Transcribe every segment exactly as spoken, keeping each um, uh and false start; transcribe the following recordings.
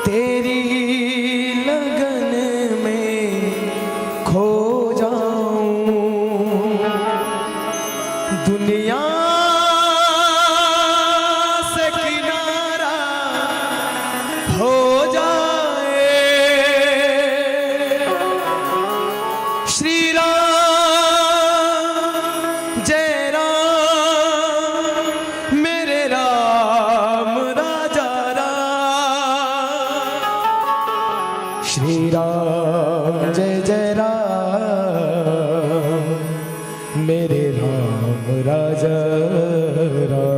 तेरी लगन में खो जाऊं, दुनिया से किनारा हो जाए। श्री राम जय राम, मेरे राम राजा राम। श्री राम जय जय राम, मेरे राम राजा राम।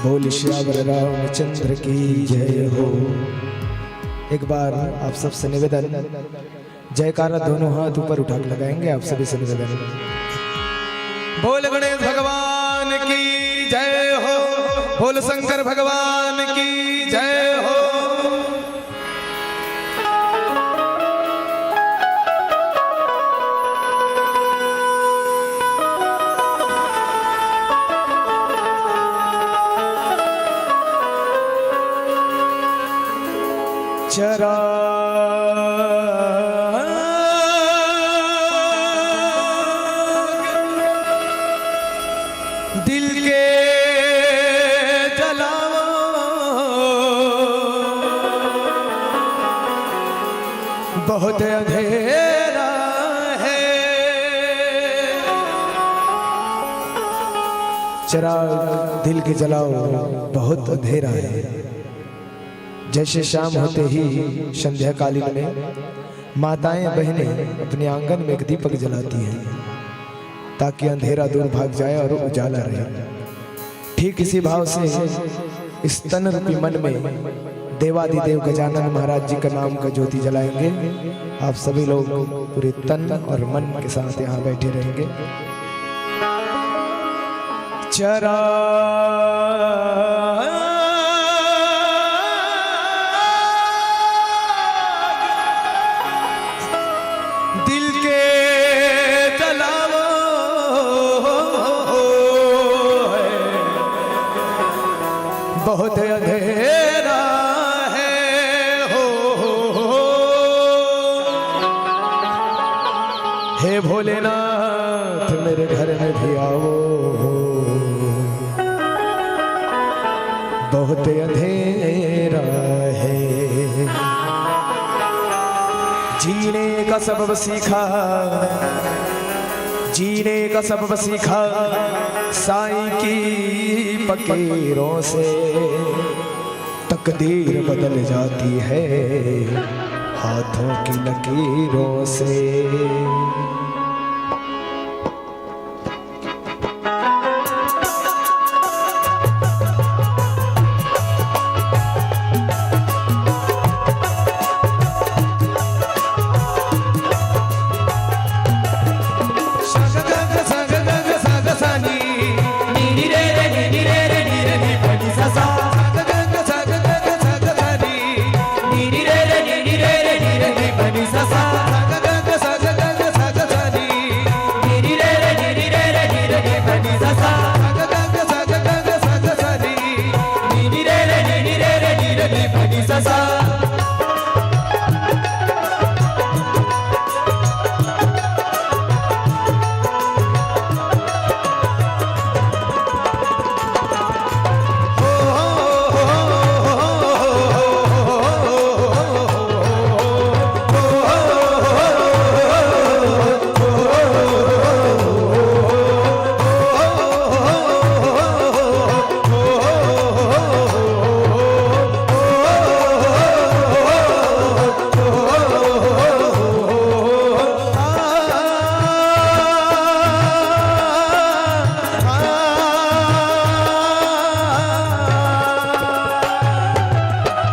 बोल सियावर रामचंद्र की जय हो। एक बार आप सबसे निवेदन, जयकारा दोनों हाथ ऊपर उठा के लगाएंगे, आप सभी से निवेदन। बोल गणेश भगवान की जय हो, बोल शंकर भगवान की जय हो। चरा दिल के जलाओ, बहुत अंधेरा है। चिराग दिल के जलाओ, बहुत अंधेरा है। जैसे शाम होते ही संध्याकालीन में माताएं बहनें अपने आंगन में एक दीपक जलाती हैं, ताकि अंधेरा दूर भाग जाए और उजाला रहे। ठीक इसी भाव से इस तन रूपी मन में देवादिदेव गजानन महाराज जी का नाम का ज्योति जलाएंगे। आप सभी लोग पूरे तन और मन के साथ यहाँ बैठे रहेंगे। चरा दिल के जलाओ है, बहुत अंधेरा है हो। हे भोलेनाथ, मेरे घर में भी आओ, बहुत अंधेरा है। जीने का सबब सीखा, जीने का सबब सीखा साईं की फकीरों से। तकदीर बदल जाती है हाथों की लकीरों से।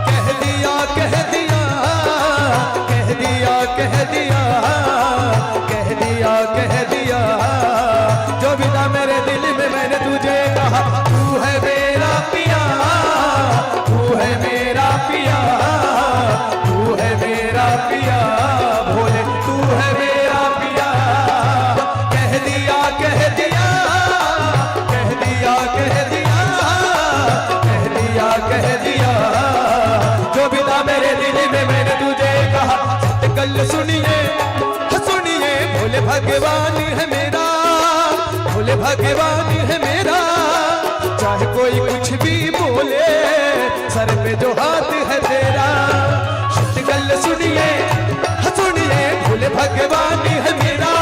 कह दिया, कह दिया, कह दिया, कह दिया, कह दिया, कह दिया। जो भी था मेरे दिल में, मैंने तुझे कहा, तू है मेरा पिया, तू है मेरा पिया, तू है मेरा पिया, भोले, तू है मेरा पिया। कह दिया, कह दिया, कह दिया, कह दिया, कह दिया, कह दिया। जो भी था मेरे दिल में, मैंने तुझे कहा। सत कल सुनिए, सुनिए, भोले भगवान है मेरा, भोले भगवान है मेरा। चाहे कोई कुछ भी बोले, सर पे जो हाथ है तेरा। सत कल सुनिए, सुनिए, भोले भगवान है मेरा,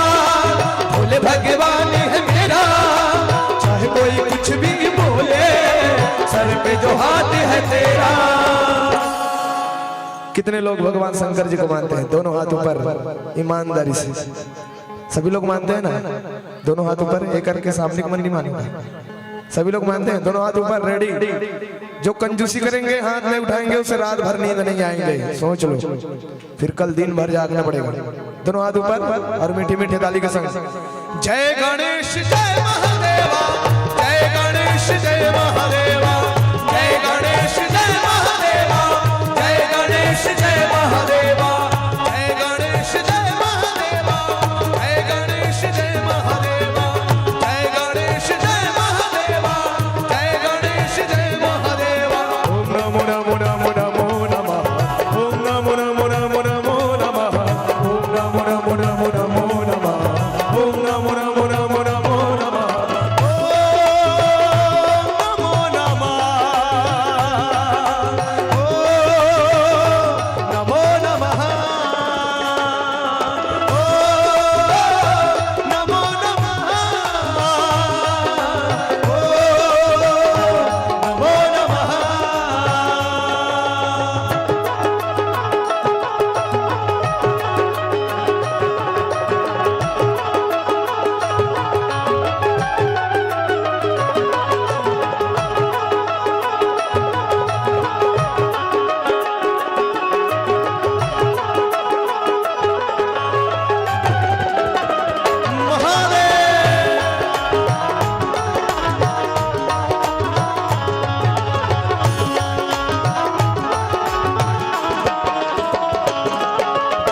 भोले भगवान है मेरा। चाहे कोई कुछ भी बोले, सर पे जो हाथ है तेरा। कितने लोग भगवान शंकर जी को मानते हैं? दोनों हाथ ऊपर ईमानदारी से। सभी लोग मानते हैं ना? दोनों हाथ ऊपर, एक करके सामने को मन नहीं मानेगा। सभी लोग मानते हैं, दोनों हाथ ऊपर, रेडी। जो कंजूसी करेंगे, हाथ नहीं उठाएंगे, उसे रात भर नींद नहीं आएंगे। सोच लो, फिर कल दिन भर जागना पड़ेगा। दोनों हाथ ऊपर और मीठी मीठी ताली के संग, जय गणेश जय महादेवा, जय गणेश जय महादेवा, जय गणेश जय महादेवा, जय गणेश जय महादेवा, जय गणेश जय महादेवा, जय गणेश जय महादेवा, जय गणेश जय महादेवा, जय गणेश जय महादेवा। ओम नमो नमो नमो नमो नमः। ओम नमो नमो नमो नमो नमः। ओम नमो नमो नमो नमो नमः। ओम नमो नमो नमो नमो नमः। ओम नमो नमः। ओम नमो नमः। ओम नमो नमः। ओम नमो नमः।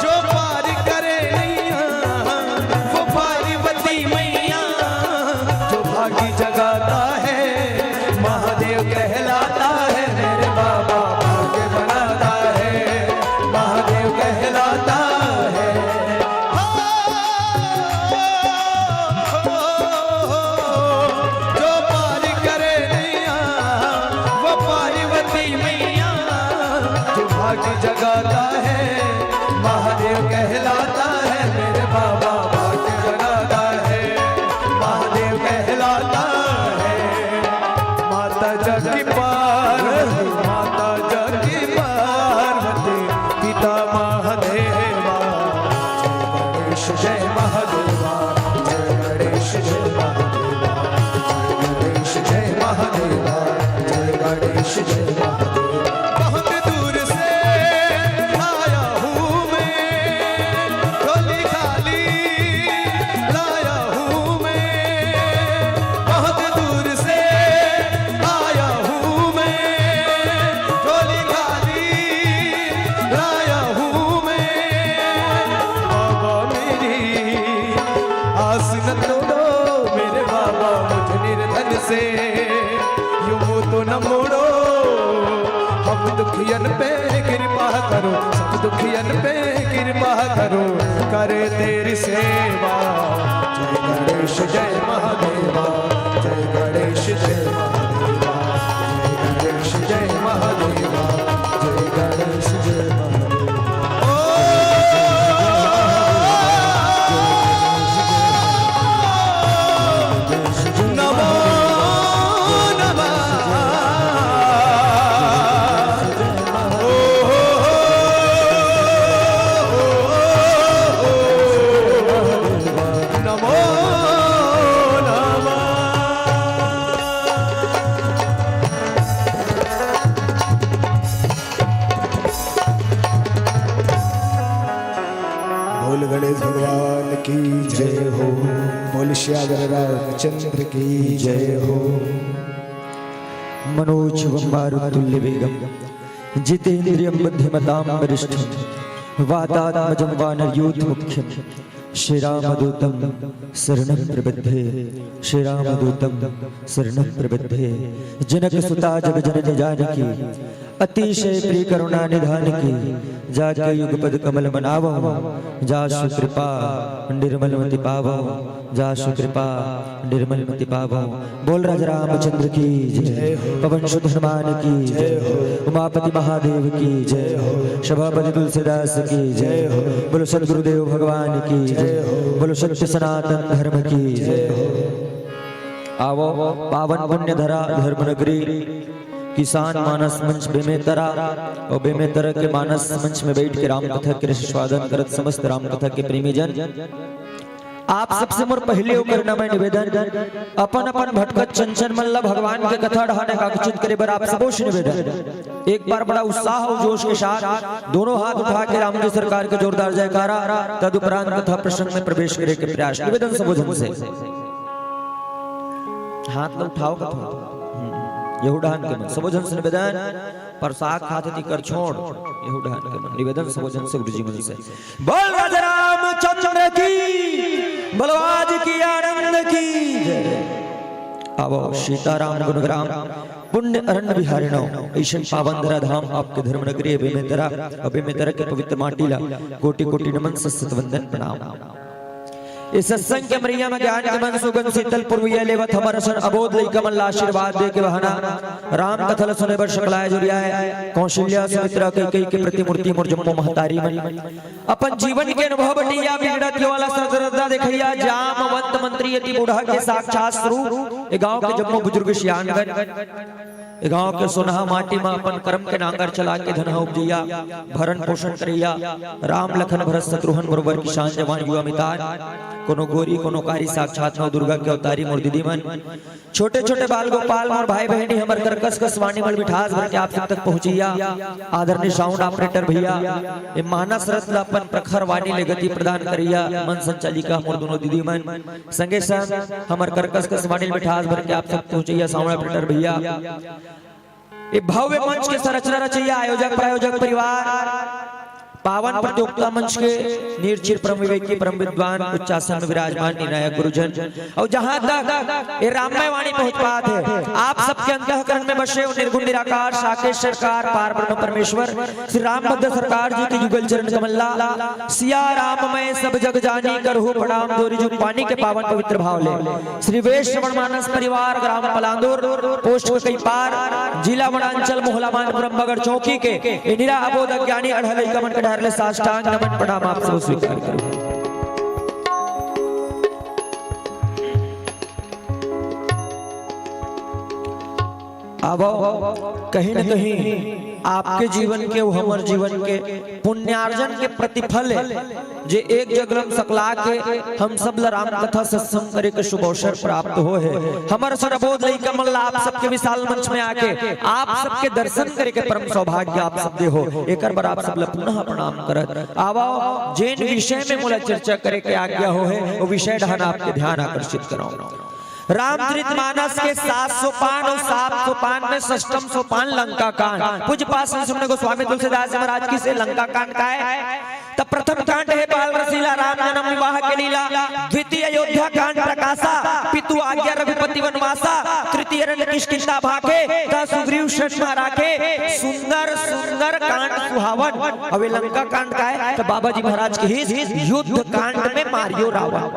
जो पार करे नैया, वो पार्वती मैया। जो भागी जगाता है, महादेव कहलाता है। मेरे बाबा भाग्य बनाता है, महादेव कहलाता है। जो पार करे नैया, वो पार्वती मैया। जो भाग्य जगाता है, महादेव कहलाता है। मेरे बाबा भाग्य जगाता है, महादेव कहलाता है। माता जग की पार्वती, माता जग की पार्वती, पिता महादेवा। जय गणेश जय महादेवा, जय गणेश जय महादेवा, जय गणेश जय महादेवा, जय गणेश जय महादेवा। बहुत दूर से आया हूँ मैं, झोली खाली लाया हूँ मैं, बहुत दूर से आया हूँ मैं, झोली खाली लाया हूँ मैं। बाबा मेरी आस न तोड़ो, मेरे बाबा मुझ निर्धन से यूं मुंह तो न मोड़ो। हम दुखियन पे कृपा करो, सब दुखियन पे कृपा करो, करे तेरी सेवा। जय गणेश जय महादेवा, जय गणेश जय महादेवा, जय गणेश जय महादेवा, जय गणेश जय महादेवा। ओ नमो नमः। नमो नमः। बोल गणेश भगवान की जय हो। बोल सियावर रामचंद्र की जय हो। मनोजवं मारुततुल्यवेगं जितेंद्रियं बुद्धिमतां वरिष्ठं वातात्मजं वानरयूथमुख्यं श्रीरामदूतं शरणं प्रपद्ये। श्रीरामदूतं शरणं प्रपद्ये। जनकसुता जगजननी जानकी अतिशय प्रिय करुणा निधान की, जाके युगपद कमल मनावहु, जासु कृपा निर्मल मति पावहु, जासु कृपा निर्मल मति पावहु। बोल राजा रामचंद्र की जय, पवन सुत हनुमान की जय, उमापति महादेव की जय, सभापति तुलसीदास की जय, बोलो सतगुरुदेव भगवान की जय, बोलो सत्य सनातन धर्म की जय। आवो पावन पुण्य धरा धर्म नगरी, किसान मानस मंच बेमेतरा, और बेमेतरा के मानस मंच में बैठ के राम कथा के रस स्वादन करत समस्त राम कथा के प्रेमी जन, आप सबसे मोर पहले ओकर नमय निवेदन, अपन अपन भटकत चंचल मन ला भगवान के कथा डहान आकर्षित करे बर आप सबो से निवेदन। एक बार बड़ा उत्साह अउ जोश के साथ दोनों हाथ उठा के राम जी सरकार के जोरदार जयकारा, तदुपरांत कथा प्रसंग में प्रवेश करे के प्रयास। निवेदन सबो झन से, हाथ ला उठाओ कथा। हम्म, यहू डहान के मन, सबो झन से निवेदन, प्रसाद खात हे तेकर छोड़, यहू डहान के मन, निवेदन सबो झन से, गुरुजी मन से। बोल राजा रामचंद्र की, बोलो आज की आनंद की जय। आवो सीताराम गुणग्राम, पुण्य अरण्य बिहारिणो, ऐसन पावन धरा धाम आपके धर्म नगरी, अबे में तरा, अबे में तरा के पवित्र माटी ला कोटि कोटि नमन, सत सत वंदन प्रणाम। इस सत्संग के मरिया में ज्ञान के मन सुगंध शीतल पुरवैया लेवत हमर असन अबोध लइका मन ला आशीर्वाद दे के बहाना राम कथा ला सुने बर सकलाय जुरियाय कौशल्या सुमित्रा कैकेयी के प्रतिमूर्ति मोर जम्मो महतारी मन अपन जीवन के अनुभव बटैया बिगड़त के वाला सरदरदा देखैया जामवंत मंत्री अति बूढ़ा के साक्षात स्वरूप ए गांव के जम्मो बुजुर्ग सियानगण ए गांव के सोनहा माटी म अपन करम के नांगर चला के धनहा उपजइया, भरण पोषण करइया, राम लखन भरत शत्रुघ्न बरोबर किसान जवान युवा मितान, कोनो गोरी कोनो कारी साक्षात नव दुर्गा के अवतारी मोर दीदी मन, छोटे छोटे बाल गोपाल मोर भाई बहिनी हमर करकस कस वाणी मल मिठास भर के आप सब तक पहुंचइया, आदरणीय साउंड ऑपरेटर भैया, ए मानस रथ ल अपन प्रखर वाणी ले गति प्रदान करइया, मन संचालिका मोर दोनों दीदी मन, संगे संग हमर करकस कस वाणी मिठास भर के आप सब पहुंचइया साउंड ऑपरेटर भैया। ए भव्य मंच के संरचना रचइया आयोजक प्रायोजक परिवार, पावन प्रतियोगिता मंच के निर्चिर परम विवेकी परम विद्वान उच्चासन में विराजमान निर्णायक गुरुजन अउ जहां तक ए राममय वाणी पहुंच पात हे, आप सबके अंतःकरण में बसे ओ निर्गुण निराकार साकेत सरकार पार ब्रह्म परमेश्वर श्री रामभद्र सरकार जी के युगल चरण कमल ला सिया राम मैं सब जग जानी करहु प्रणाम दोरी जुग पानी के पावन पवित्र भाव ले श्री वेद श्रवण मानस परिवार ग्राम पलांदुर पोस्ट कई पार जिला वनांचल मोहला मानपुरम बगर चौकी के इंदिरा अबोध अज्ञानी अढ़लई कमन के ढारले साष्टांग नमन प्रणाम आप सब स्वीकार करो। आवो, कहीं न कहीं आपके जीवन के, अउ हमर जीवन के पुण्यार्जन के प्रतिफल हे, जे एक जगलम सकला के हम सब ल राम कथा सत्संग करे के शुभ अवसर प्राप्त होहे। हमर सरबोध लइका मन ला आप सबके विशाल मंच में आके आप सबके दर्शन करे के परम सौभाग्य आप सब दे हो, एकर बर आप सब ल पुनः प्रणाम करत आवो। जेन विषय में मोला चर्चा करे के आज्ञा होहे, वो विषय डहन आपके ध्यान आकर्षित कराओ। रामचरित मानस के सात सोपान अउ सात सोपान में षष्टम सोपान लंका कांड। पूज्य पाद श्री सुमन गोस्वामी तुलसीदास जी महाराज कहिसे लंका कांड काय? त प्रथम कांड हे बाल रसीला राम जन्म विवाह के लीला, द्वितीय अयोध्या कांड प्रकाशा, पितु आज्ञा रघुपति वनवासा, तृतीय रन किष्किंधा भाखे, त सुग्रीव शरण मा राखे। सुंदर सुंदर कांड सुहावन। अउ ए लंका कांड काय? त बाबा जी महाराज कहिस युद्ध कांड में मारियो रावण।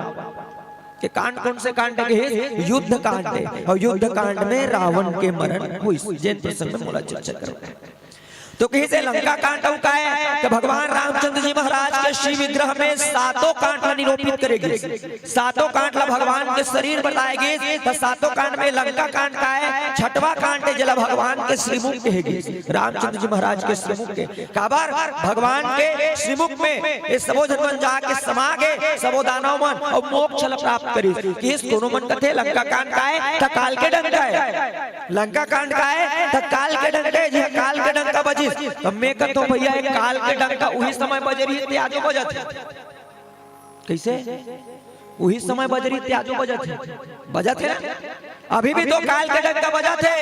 के कांड कोन से कांड हे? युद्ध कांड हे। अउ युद्ध कांड में रावण के मरण होइस, जेन प्रसंग में मोला चर्चा करना हे। त कहिसे लंका कांड अउ काय? त भगवान रामचंद्र जी महाराज के श्री विग्रह में सातों कांड ला निरूपित करे गिस। सातों कांड ला भगवान के शरीर बताए गिस। त सातों कांड में लंका कांड काय? छठवां कांड हे, जेला भगवान के श्रीमुख कहे गिस, रामचंद्र जी महाराज के श्रीमुख के। काबर? भगवान के श्रीमुख में ए सबो झन मन जाके समा गे, सबो दानव मन, अउ मोक्ष ल प्राप्त करिस। कहिस कोनो मन कथे लंका कांड काय? त काल के डंका हे। लंका कांड काय? त काल के डंका हे, जी काल के डंका बजिस। त मैं कथों भैया, ए काल के डंका उही समय बजे रहिस ते आजो बजत हे। कइसे? उही समय बजे रहिस ते आजो बजत हे। बजत हे ना? अभी भी तो काल के डंका बजत हे।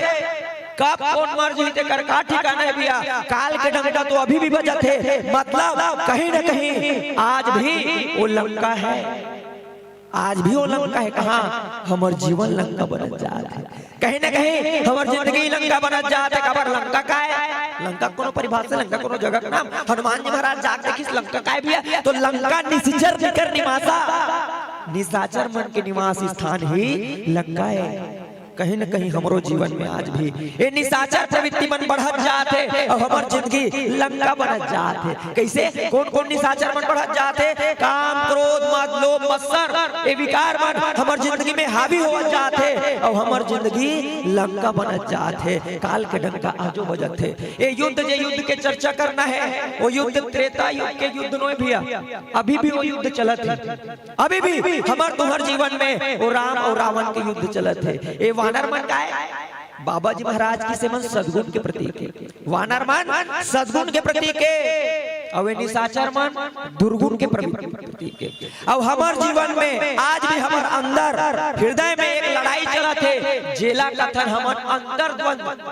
कब कोन मर जही तेकर का ठिकाना हे भैया? काल के डंका तो अभी भी बजत हे। मतलब कहीं न कहीं आज भी वो लंका हे, आज भी वो लंका हे। कहाँ? हमर जीवन लंका बनत जात हे। कहीं न कहीं हमर जिंदगी लंका बनत जात हे। काबर लंका काय? लंका कोनो परिभाषा, लंका कोनो जगह के नाम? हनुमान जी महाराज जाके देखिस लंका काय भैया? त लंका निशिचर निकर निमासा। निशाचर मन के निवास स्थान ही लंका हे। कहीं न कहीं हमरो जीवन में आज भी ये निशाचर प्रवृत्ति मन बढ़त जात हे अउ हमर जिंदगी लंका बनत जात हे। कइसे? कोन-कोन निशाचर मन बढ़त जात हे? काम, क्रोध, मद, लोभ, मत्सर, ये विकार मन हमर जिंदगी में हावी होवत जात हे अउ हमर जिंदगी लंका बनत जात हे। काल के डंका आजो बजत हे। ये युद्ध, जे युद्ध के चर्चा करना हे, वो युद्ध त्रेता युग के युद्ध नोय भैया, अभी भी वो युद्ध चलत हे। अभी भी हमर तुंहर जीवन में वो राम अउ रावण के युद्ध चलत हे। ये वानर मन काय? बाबा जी महाराज कहिस, ये मन सद्गुण के प्रतीक हे। वानर मन सद्गुण के प्रतीक हे, अउ ये निशाचर मन दुर्गुण के प्रवृत्ति, प्रतीक हे। अउ हमर जीवन में आज भी हमर अंदर, हृदय में एक लड़ाई चलत हे, जेला कथन हमन अंतर्द्वंद।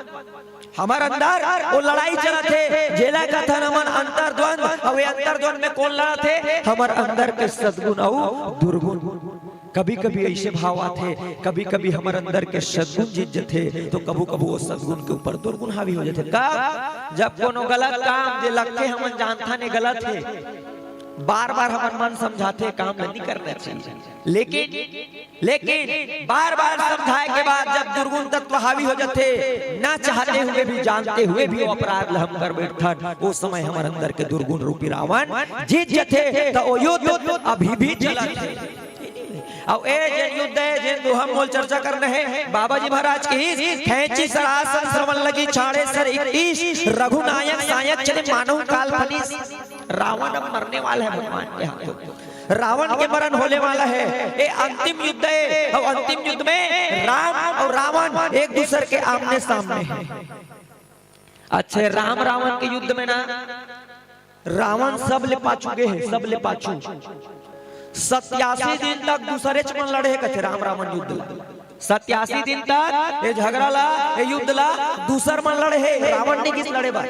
हमर अंदर वो लड़ाई चलत हे, जेला कथन हमन अंतर्द्वंद। अउ ये अंतर्द्वंद में कोन लड़त हे? हमर अंदर के सद्गुण अउ दुर्गुण। कभी-कभी अइसे भाव आथे, कभी-कभी हमर अंदर के सद्गुण जीत जथे, तो कभू-कभू वो सद्गुण के ऊपर दुर्गुण हावी हो जथे। कब? जब कोनो गलत काम, जे लगथे हमन जानथन ये गलत हे, बार-बार हमर मन समझाथे, काम ल नइ करना चाहिए, लेकिन, लेकिन बार-बार समझाए के बाद जब दुर्गुण तत्व हावी हो जथे, ना चाहते हुए भी, जानते हुए भी वो अपराध ल हम कर बैठथन, वो समय हमर अंदर के दुर्गुण रूपी रावण जीत जथे। त वो युद्ध अभी भी चलत हे। अउ ए जेन युद्ध हे, जेन दोहा मोला चर्चा करना हे, बाबा जी महाराज कहिस, "खैंची सरासन श्रवण लगी, छाड़े सर इकतीस, रघुनायक सायक चले, मानहु काल फनीस।" रावण अब मरने वाला है भगवान के हाथों। रावण के मरण होने वाला है। ये अंतिम युद्ध है, अउ अंतिम युद्ध में राम अउ रावण एक दूसर के आमने सामने हे। अच्छा, राम रावण के युद्ध में ना, रावण सब ले पाछू गे हे, सब ले पाछू। सत्यासी दिन तक दूसरेच मन लड़े हे, कथे राम रावण युद्ध ला। सत्यासी दिन तक ये झगड़ा ला, ये युद्ध ला दूसर मन लड़े हे, रावण नइ गिस लड़े बर।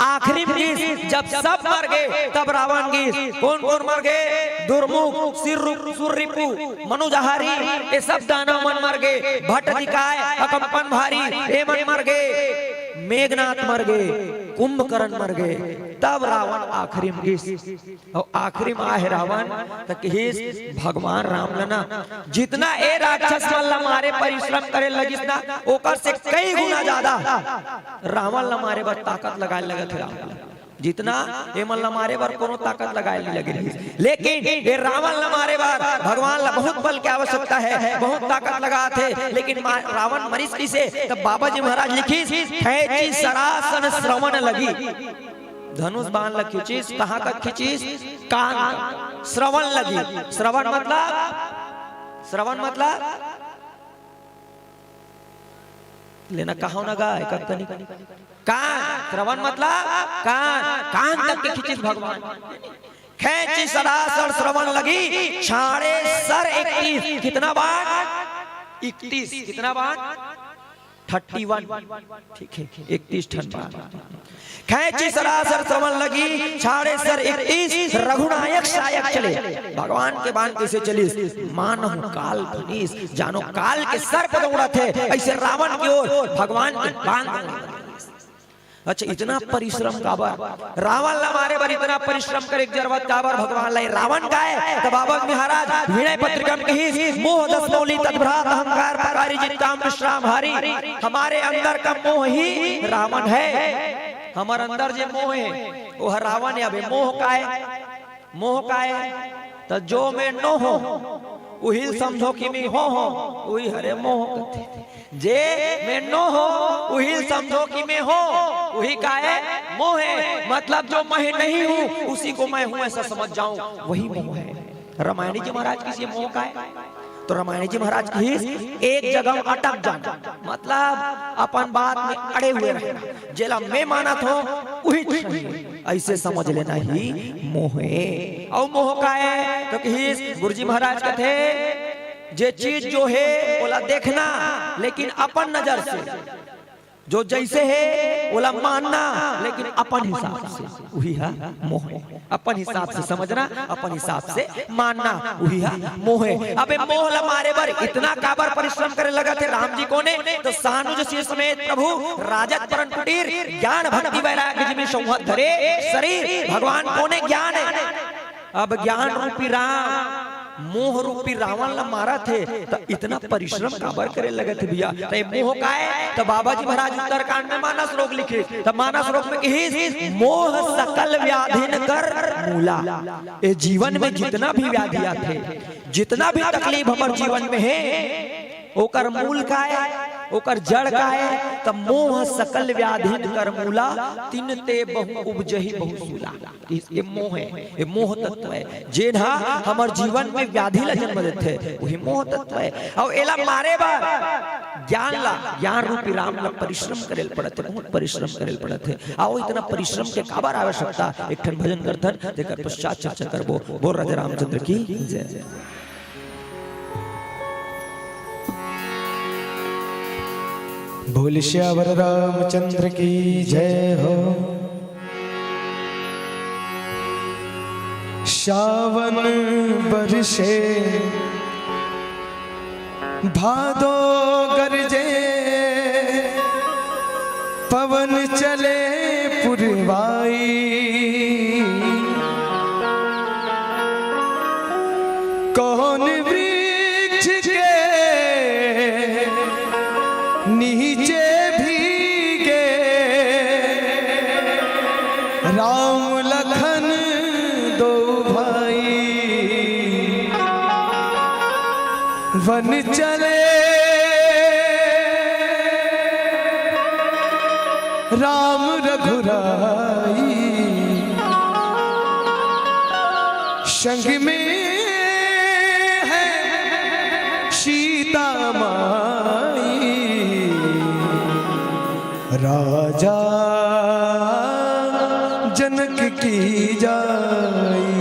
आखिरी में गिस, जब सब मर गे, तब रावण गिस। कोन-कोन मर गे? दुर्मुख, सिर-, सुररिपु, मनुजहारी, ये सब दानव मन मर गे। भट्ट दिखाय, अकंपन भारी, ये मन मर गे। मेघनाथ मर गे, कुंभकर्ण मर गे, तब रावण आखिरी में गिस। अउ आखिरी में आहे रावण, त कहिस, "भगवान राम ल ना, जितना ए राक्षस मन ल मारे परिश्रम करे लगिस ना, ओकर से कई गुना ज्यादा रावण ल मारे बर ताकत लगाए लगत हे राम ल। जितना ए मन ल मारे बर कोनो ताकत लगाए नइ लगे रहिस, लेकिन ये रावण ल मारे बर भगवान ल बहुत बल के आवश्यकता हे, बहुत ताकत लगात हे।" लेकिन मा-, रावण मरिस कइसे? तब बाबा जी महाराज लिखिस, "खैंची सरासन श्रवण लगी।" धनुष बाण ल खींचिस, कहाँ तक खींचिस? कान तक। श्रवण लगी। श्रवण मतलब, श्रवण मतलब लेना कहो ना गा, एक कनी कान। श्रवण मतलब कान, कान तक के खींचिस भगवान। खैंची सरासन श्रवण लगी, छाड़े सर इकतीस। कितना बाण? इकतीस। कितना बाण? थर्टी वन। ठीक है, इकतीस ठन बाण। खैंची सरासन श्रवण लगी, छाड़े सर इकतीस, रघुनायक सायक चले। भगवान के बाण कइसे चलिस? मानहु काल फनीस, जानो काल के सर्प दौड़त हे, अइसे रावण के ओर भगवान के बाण दौड़त हे। अच्छा, इतना परिश्रम काबर? रावण ला मारे बर इतना परिश्रम करे के जरूरत काबर भगवान ला? रावण काय? त बाबा महाराज विनय पत्रिका में कहिस, "मोह दस मौली तद्भ्रात अहंकार प्रकारी जित काम विश्राम हारी।" हमारे अंदर का मोह ही रावण है। हमर अंदर जे मोह हे, वो ह रावण हे। अबे मोह काय? मोह काय? त जो में नो हो, उहिल समझो कि में हो हो, उही हरे मोह कथे। जे में नो हो, उहिल समझो कि में हो, उही काय? मोह हे। मतलब जो मैं नहीं हूँ, उसी को मैं हूँ, ऐसा समझ जाऊं, वही मोह हे। रामायणी जी महाराज कहिस मोह काय? तो रामायणी जी महाराज कहिस, एक जगह अटक जाना, मतलब अपन बात में अड़े हुए रहना, जेला मैं मानत हों, उही सही हे, अइसे समझ लेना ही मोह हे। अउ मोह काय? तो कहिस, गुरु जी महाराज कथे, जे चीज जो हे, ओला देखना, लेकिन अपन नजर से, जो जइसे हे, ओला मानना, लेकिन अपन हिसाब से, उही ह मोह हे। अपन हिसाब से समझना, अपन हिसाब से मानना, उही ह मोह हे। अबे मोह ला मारे बर इतना काबर परिश्रम करे लगत हे राम जी कोने? तो सानुज शिर समेत प्रभु राजत परन कुटीर, ज्ञान भक्ति वैराग्य जिमें संवत धरे शरीर। भगवान कोने? ज्ञान हे। अब ज्ञान रूपी राम मोह रूपी रावण ला मारत हे, त इतना परिश्रम काबर करे लगत हे भैया? त ये मोह का हे? त बाबा जी महाराज उत्तरकांड में मानस रोग लिखे, त मानस रोग में कहिस, "मोह सकल व्याधिन कर मूला।" ये जीवन में जितना भी व्याधि आथे, जितना भी तकलीफ हमर जीवन में हे, ओकर मूल का हे, ओकर जड़ का हे? त मोह सकल व्याधिन कर मूला, तिन ते बहु उपजही बहु सूला। ये मोह हे, ये मोह तत्व हे, जेन ह हमर जीवन में व्याधि ला जन्म देथे, वही मोह तत्व हे। अउ एला मारे बर ज्ञान ला, ज्ञान रूपी राम ला परिश्रम करे ल पड़त हे, बहुत परिश्रम करे ल पड़त हे। अउ इतना परिश्रम के काबर आवश्यकता, एक ठन भजन करथन, तेकर पश्चात चर्चा करबो। बोल राजा रामचंद्र की जय। बोल सियावर रामचंद्र की जय हो। सावन बरसे भादो गरजे, पवन चले पुरवाई। कौन वृक्ष के नीचे भीगे राम लखन दो भाई। वन चले राम रघुराई, संग में है सीता माई। राजा जनक की जाई।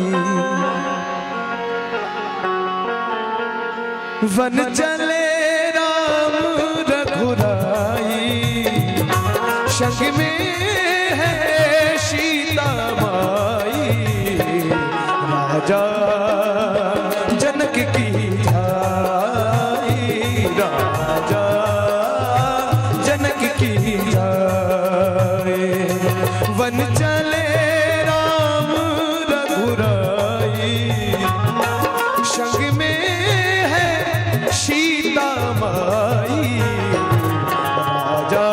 वन चले राम रघुराई, संग में है सीता माई। राजा जनक की जाई, राजा जनक की जाए। वन चले राम रघुराई, संग में है सीता माई। राजा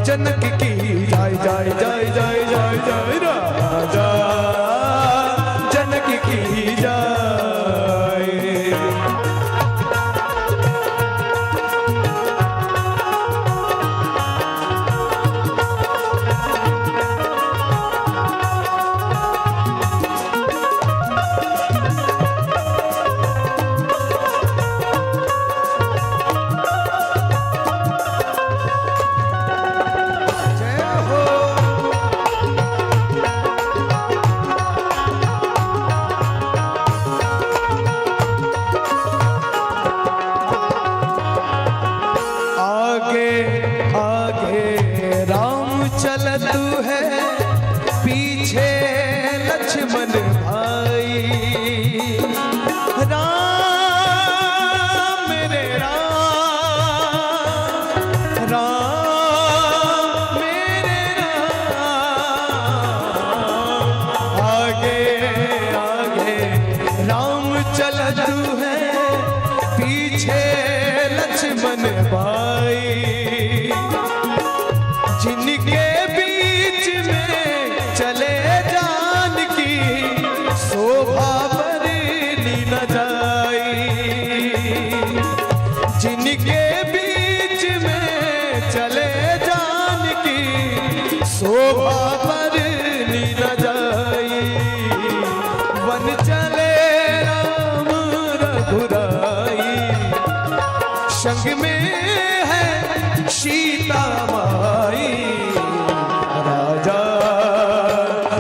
जनक की जाय, जाय, जाय, जाय, जाय, जाय, राजा जनक की जाय। आगे आगे राम चलत है, पीछे लक्ष्मण भाई। राम मेरे राम, राम मेरे राम। आगे आगे राम चलत है, पीछे लक्ष्मण भाई। जिनके बीच में चले जानकी, शोभा बरनी न जाई। जिनके बीच में चले जानकी, शोभा बरनी न जाई। वन चले राम रघुराई, संग में है सीता माई। राजा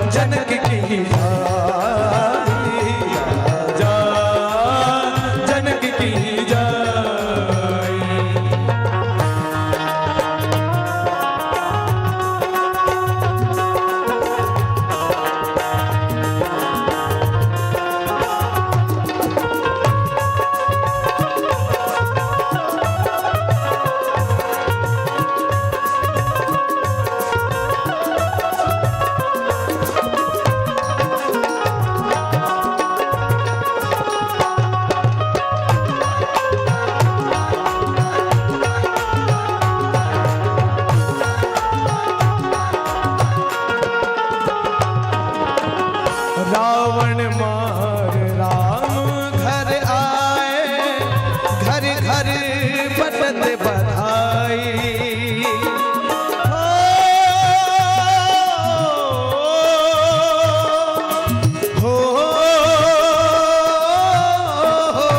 जनक की जाय, राजा जनक की जाय। बटत बधाई। हो, हो, हो,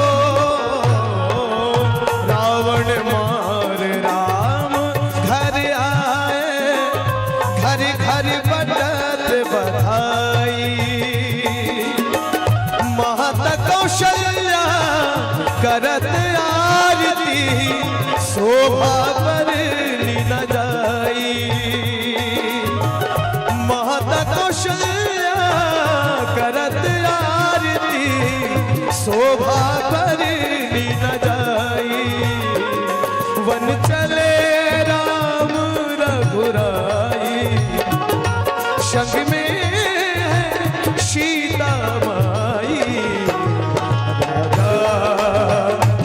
रावण मार राम घर आए, घर घर बटत बधाई। माता कौशल्या करत आरती, शोभा बरनी न जाई। माता कौशल्या करत आरती, शोभा बरनी न जाई। वन चले राम रघुराई, संग में है सीता माई। राजा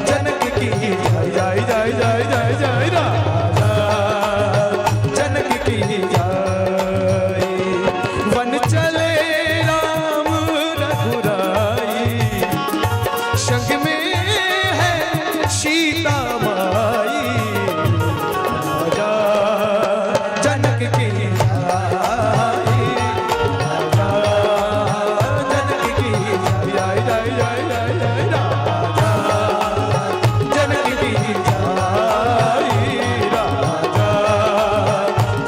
जनक की जय, जय, जय, जय, जय, जय, राजा जनक की जय। वन चले राम रघुराई, संग में है सीता माई। राजा जनक की जय, राजा जनक की जय, जय, जय, जय, जय, जय, राजा जनक की जय, राजा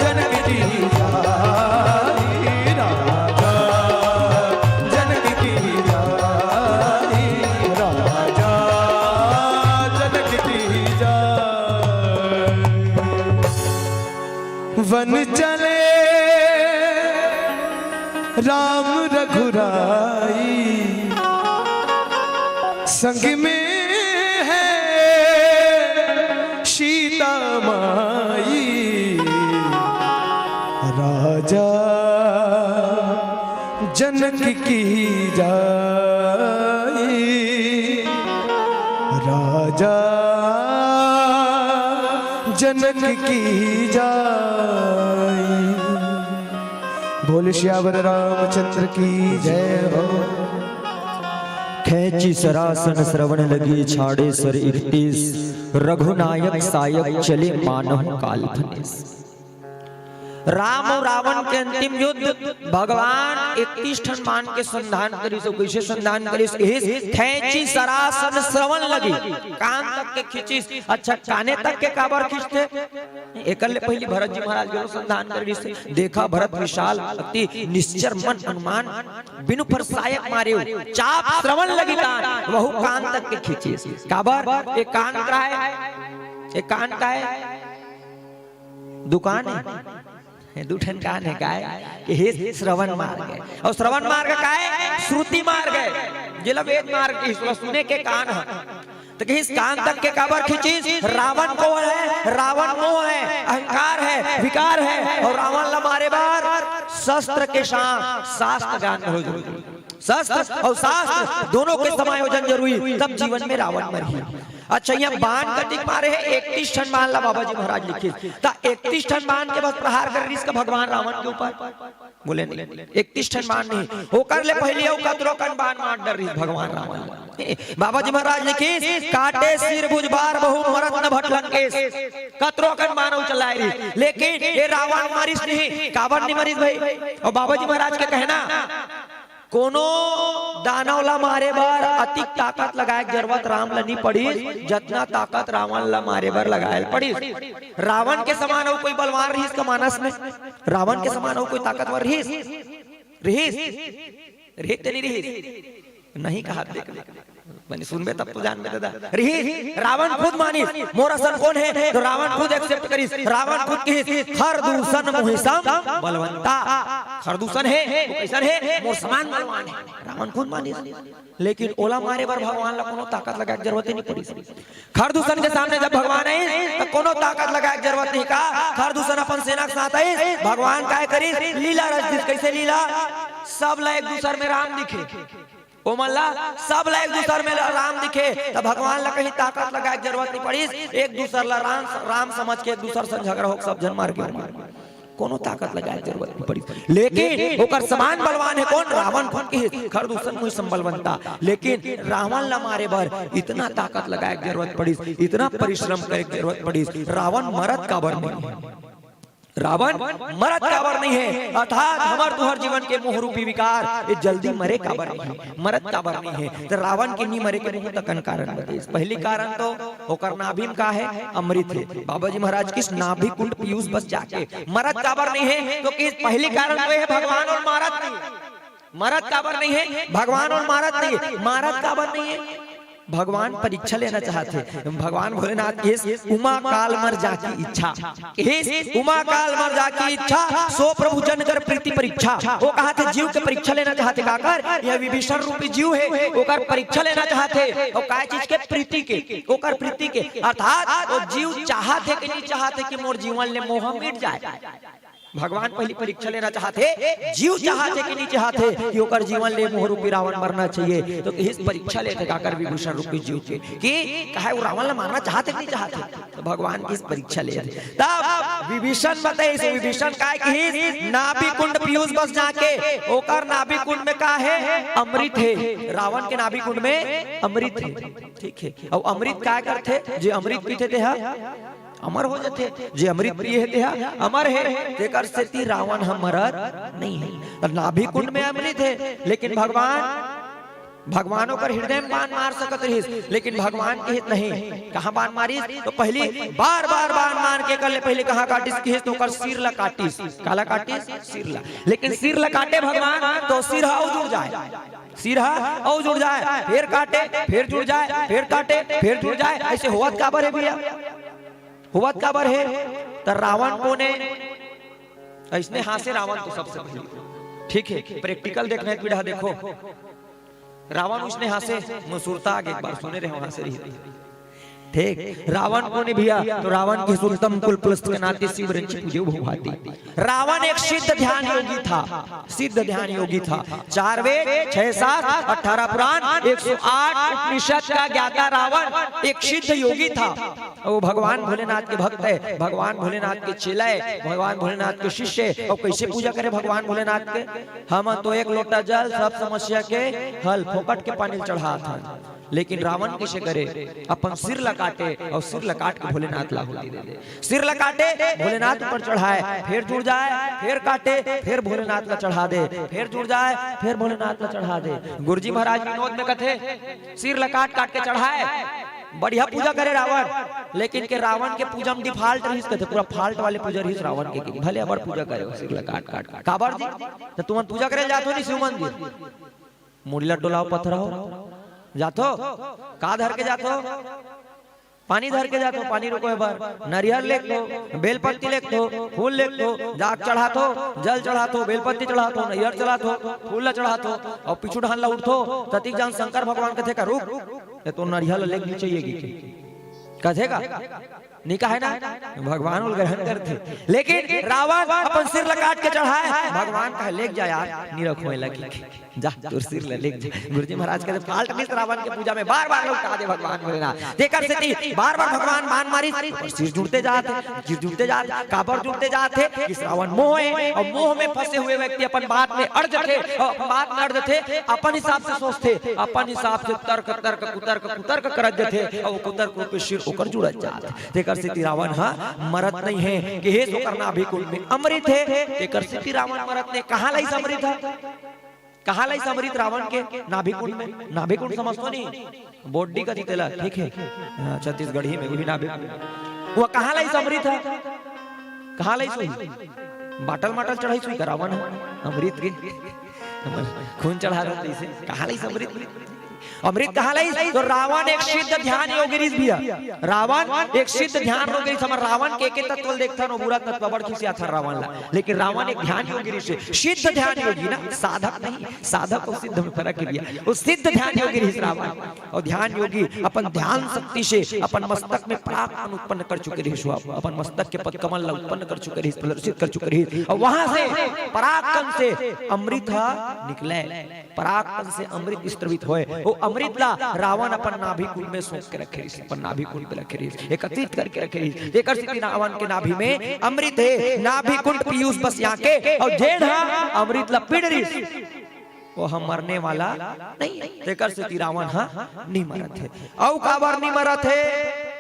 जनक की जय, राजा जनक की जय, राजा जनक की जय। वन चले राम रघुराई, संग में है सीता माई। राजा जनक की जाई, राजा जनक की जाई। बोल सियावर रामचंद्र की जय हो। खेंची सरासन श्रवण लगी, छाड़े सर इकतीस, रघुनायक सायक चले मानहु काल फनेस। राम अउ रावण के अंतिम युद्ध, भगवान इकतीस ठन बाण के संधान करिस। अउ कइसे संधान करिस? कहिस, खेंची सरासन श्रवण लगी, कान तक के खींचिस। अच्छा, काने तक के काबर खींचथे? एकर ले पहिली भरत जी महाराज गेलो संधान करिस। देखा भरत विशाल अति निश्चर मन अनुमान, बिनु फरसायक मारे, चाप श्रवण लगी तान, वहू कान तक के खींचिस। काबर? ए कान काय? ए कान काय? दुकान है, दू ठन कान है, काय? कि हे श्रवण मार्ग है। अउ श्रवण मार्ग काय? श्रुति मार्ग है, जेला वेद मार्ग कहिस, ओला सुने के कान है। त कहिस कान तक के काबर खींचिस? रावण मोह है, रावण मोह है, अहंकार है, विकार है, अउ रावण ला मारे बर शस्त्र के साथ शास्त्र ज्ञान बहुत जरूरी। शस्त्र अउ शास्त्र दोनों के समायोजन जरूरी, तब जीवन में रावण मरही। अच्छा, इहाँ बाण कतिक मारे हे? इकतीस ठन बाण ला बाबा जी महाराज लिखिस। त इकतीस ठन बाण के बस प्रहार करे रिहिस का भगवान रावण के ऊपर? बोले नहीं, इकतीस ठन बाण नहीं, ओकर ले पहिली अउ कतरो कन बाण मार डर रिहिस भगवान रावण ला। बाबा जी महाराज लिखिस, काटे सिर भुज बार बहु मरत न भट लंकेश। कतरो कन बाण अउ चलाए रिहिस, लेकिन ए रावण मरिस नहीं। काबर नहीं मरिस भाई? अउ बाबा जी महाराज के कहना, कोनो दानव ला मारे बर अतिक ताकत लगाए के जरूरत राम ला नी पड़िस, जतना ताकत रावण ला मारे बर लगाए ल पड़िस। रावण के समान अउ कोई बलवान रिहिस का मानस में? रावण के समान अउ कोई ताकतवर रिहिस? रिहिस? रिहिस ते नी रिहिस? नहीं कहा, देख ले। बने सुनबे तब तो जानबे दादा। रिहिस, रावण खुद मानिस, मोर असन कोन हे? तो रावण खुद accept करिस। रावण खुद कहिस, "खर दूषण मोहि सम बलवंता।" खर दूषण हे, वो कइसन हे? मोर समान बलवान हे। रावण खुद मानिस। लेकिन ओला मारे बर भगवान ला कोनो ताकत लगाए के जरूरत ही नहीं पड़िस। खर दूषण के सामने जब भगवान आइस, त कोनो ताकत लगाए के जरूरत नहीं का। खर दूषण अपन सेना के साथ आइस, भगवान काय करिस? लीला रच दिस। कइसे लीला? सब ला एक दूसर में राम दिखे। ओमन ला, सब ला एक दूसर में राम दिखे, त भगवान ला कहीं ताकत लगाए के जरूरत नहीं पड़िस। एक दूसर ला राम, राम समझ के एक दूसर से झगड़ा होके सब झन मार के कोनो ताकत लगाए के जरूरत नहीं पड़िस। लेकिन ओकर समान बलवान हे कोन? रावण खुद के हे, खर दूसर मुँह संबलवंता। लेकिन रावण ला मारे बर इतना ताकत लगाए के जरूरत पड़िस, इतना परिश्रम करे के जरूरत पड़िस। रावण मरत काबर नहीं हे? रावण मरत काबर नहीं हे? अर्थात हमर तुहर जीवन के मोह रूपी विकार, ये जल्दी मरे काबर नहीं हे, मरत काबर नहीं हे? तो रावण के नी मरे के बहुत अकन कारण बताइस। पहली कारण तो ओकर नाभि में का हे? अमृत हे। बाबा जी महाराज कहिस, "नाभि कुंड पीयूष बस जाके।" मरत काबर नहीं हे? तो कहिस पहली कारण तो ये हे, भगवान ओला मारत नहीं हे। मरत काबर नहीं हे? भगवान ओला मारत नहीं हे। मारत काबर नहीं हे? भगवान परीक्षा लेना चाहत हे। भगवान भोलेनाथ कहिस, "उमा काल मर जाकी इच्छा।" कहिस, "उमा काल मर जाकी इच्छा, सो प्रभु जन कर प्रीति परीक्षा।" वो कहत हे जीव के परीक्षा लेना चाहत हे, काकर? ये विभीषण रूपी जीव हे, ओकर परीक्षा लेना चाहत हे। अउ काय चीज के? प्रीति के, ओकर प्रीति के। अर्थात वो जीव चाहत हे कि नहीं चाहत हे कि मोर जीवन ले मोह मिट जाए? भगवान पहली परीक्षा लेना चाहत हे, जीव चाहत हे कि नहीं चाहत हे कि ओकर जीवन ले मोह रूपी रावण मरना चाहिए। तो कहिस परीक्षा लेथे काकर? विभीषण रूपी जीव के, कि काहे वो रावण ला मारना चाहत हे कि नहीं चाहत हे? तो भगवान कहिस परीक्षा लेथे। तब विभीषण बताइस, विभीषण काय कहिस? "नाभि कुंड पीयूष बस जाके।" ओकर नाभि कुंड में का हे? अमृत हे। रावण के नाभि कुंड में अमृत हे। ठीक हे। अउ अमृत काय करथे? जे अमृत पीथे तेहा अमर हो जाथे। जे अमृत पिए हे तेहा अमर हे। तेकर सेती रावण ह मरत नहीं हे। त नाभि कुंड में अमृत हे, लेकिन भगवान, भगवान ओकर हृदय में बाण मार सकत रहिस, लेकिन भगवान कहिस नहीं। कहाँ बाण मारिस? तो पहली बार बार बाण मार के कर ले, पहले कहाँ काटिस कहिस? तो ओकर सिर ला काटिस। काला काटिस? सिर ला। लेकिन सिर ला काटे भगवान तो सिर ह अउ जुड़ जाए, सिर ह अउ जुड़ जाए, फिर काटे, फिर जुड़ जाए, फिर काटे, फिर जुड़ जाए। ऐसे होवत काबर हे भैया? होवत काबर हे? त रावण कोन हे? अइसने हाँसे रावण तो सबसे पहले। ठीक हे, practical देखना हे पीढ़ा, देखो। रावण उसने हाँसे, मुसुरता आगे एक बार सुने रहे, हाँसे रही। ठीक, रावण कोन हे भैया? तो रावण कहिस उत्तम कुल पुलस्त के नाते शिव रंजि पूजे भव भांति। रावण एक सिद्ध ध्यान योगी था, सिद्ध ध्यान योगी था। चार वेद, छह शास्त्र, अठारह पुराण, एक सौ आठ उपनिषद का ज्ञाता रावण एक सिद्ध योगी था। वो भगवान भोलेनाथ के भक्त हे, भगवान भोलेनाथ के चेला हे, भगवान भोलेनाथ के शिष्य हे। अउ कैसे पूजा करे भगवान भोलेनाथ के? "हमन तो एक लोटा जल, सब समस्या के हल, फोकट के पानी चढ़ात हन।" लेकिन रावण कइसे करे? अपन सिर ला काटे अउ सिर ला काट के भोलेनाथ ला आहुति दे दे। सिर ला काटे, भोलेनाथ ऊपर चढ़ाए, फिर जुड़ जाए, फिर काटे, फिर भोलेनाथ ला चढ़ा दे, फिर जुड़ जाए, फिर भोलेनाथ ला चढ़ा दे। गुरुजी महाराज विनोद में कथे, सिर ला काट काट के चढ़ाए, बढ़िया पूजा करे रावण, लेकिन के रावण के पूजा में default रहिस कथे, पूरा fault वाले पूजा रहिस रावण के, भले अमर पूजा करे हो, सिर ला काट काट काट। काबर जी? त तुमन पूजा करे जात हो नहीं शिव मंदिर? मुड़ी ला डोलाओ, पथराओ। जाथो? का धर के जाथो? पानी धर के जाथो, पानी रोकोय बर। नरियर लेगथो, बेलपत्ती लेगथो, फूल लेगथो, जाके चढ़ाथो, जल चढ़ाथो, बेलपत्ती चढ़ाथो, नरियर चढ़ाथो, फूल ला चढ़ाथो, अउ पीछू डहन ला उठथो, ततिक जान शंकर भगवान कथे का, "रुक, ये तो नरियर ला लेग नहीं चाहिए गी।" कथे का? नहीं कहे ना, भगवान ओला ग्रहण करथे। लेकिन रावण अपन सिर ला काट के चढ़ाए, भगवान कहे, "लेग जा यार, नहीं रखों एला।" जा, तोर सिर ला लेग जा। गुरुजी महाराज कथे, fault नहीं रावण के पूजा में, बार-बार लौटा दे भगवान भोलेनाथ। तेकर सेती बार-बार भगवान बाण मारिस, सिर जुड़ते जात हे, सिर जुड़ते जात हे। काबर जुड़ते जात हे? कि रावण मोह हे, अउ मोह में फंसे हुए व्यक्ति अपन बात में अड़ जथे, अउ अपन बात में अड़ जथे, अपन हिसाब से सोचथे, अपन हिसाब से तर्क, तर्क, कुतर्क, कुतर्क करत जथे, अउ कुतर्क रूपी सिर ओकर जुड़त जात हे। तेकर सेती रावण ह मरत नहीं हे, कि हे ओकर नाभि कुंड में अमृत हे, तेकर सेती रावण मरत नहीं। कहाँ लाइस अमृत ह? कहाँ लाइस अमृत रावण के? नाभि कुंड में। नाभि कुंड समझथो नहीं? बोड्डी कथे तेला, ठीक हे? हाँ, छत्तीसगढ़ी में, वही नाभि कुंड। वो कहाँ लाइस अमृत ह? कहाँ लाइस होही? बाटल माटल चढ़ाइस होही का रावण ह? अमृत के? खून चढ़ा देथे इसे। कहाँ लाइस अमृत? अमृत कहाँ लाइस? तो रावण एक सिद्ध ध्यान योगी रिहिस भैया। रावण एक सिद्ध ध्यान योगी रिहिस। हमर रावण के, के तत्व ल देखथन, वो बुरा तत्व बड़ खिसियाथन रावण ला। लेकिन रावण एक ध्यान योगी रिहिस, सिद्ध ध्यान योगी ना, साधक नहीं, साधक अउ सिद्ध में फरक हे भैया। वो सिद्ध ध्यान योगी रिहिस रावण। अउ ध्यान योगी अपन ध्यान शक्ति से अपन मस्तक में पराग कण उत्पन्न कर चुके रिहिस, अपन मस्तक के पदकमल ला उत्पन्न कर चुके रिहिस, प्रदर्शित कर चुके रिहिस। अउ वहां से पराग कण से अमृत ह निकले। पराग कण से अमृत स्त्रवित होय, वो अमृत ला रावण अपन नाभि कुंड में सोख के रखे रहिस, अपन नाभि कुंड में रखे रहिस, एकत्रित करके रखे रहिस। तेकर सेती रावण के नाभि में अमृत हे, नाभि कुंड पीयूष बस याके, अउ जेन ह अमृत ला पी डरिस, वो ह मरने वाला नहीं हे। तेकर सेती रावण ह नहीं मरत हे। अउ काबर नहीं मरत हे?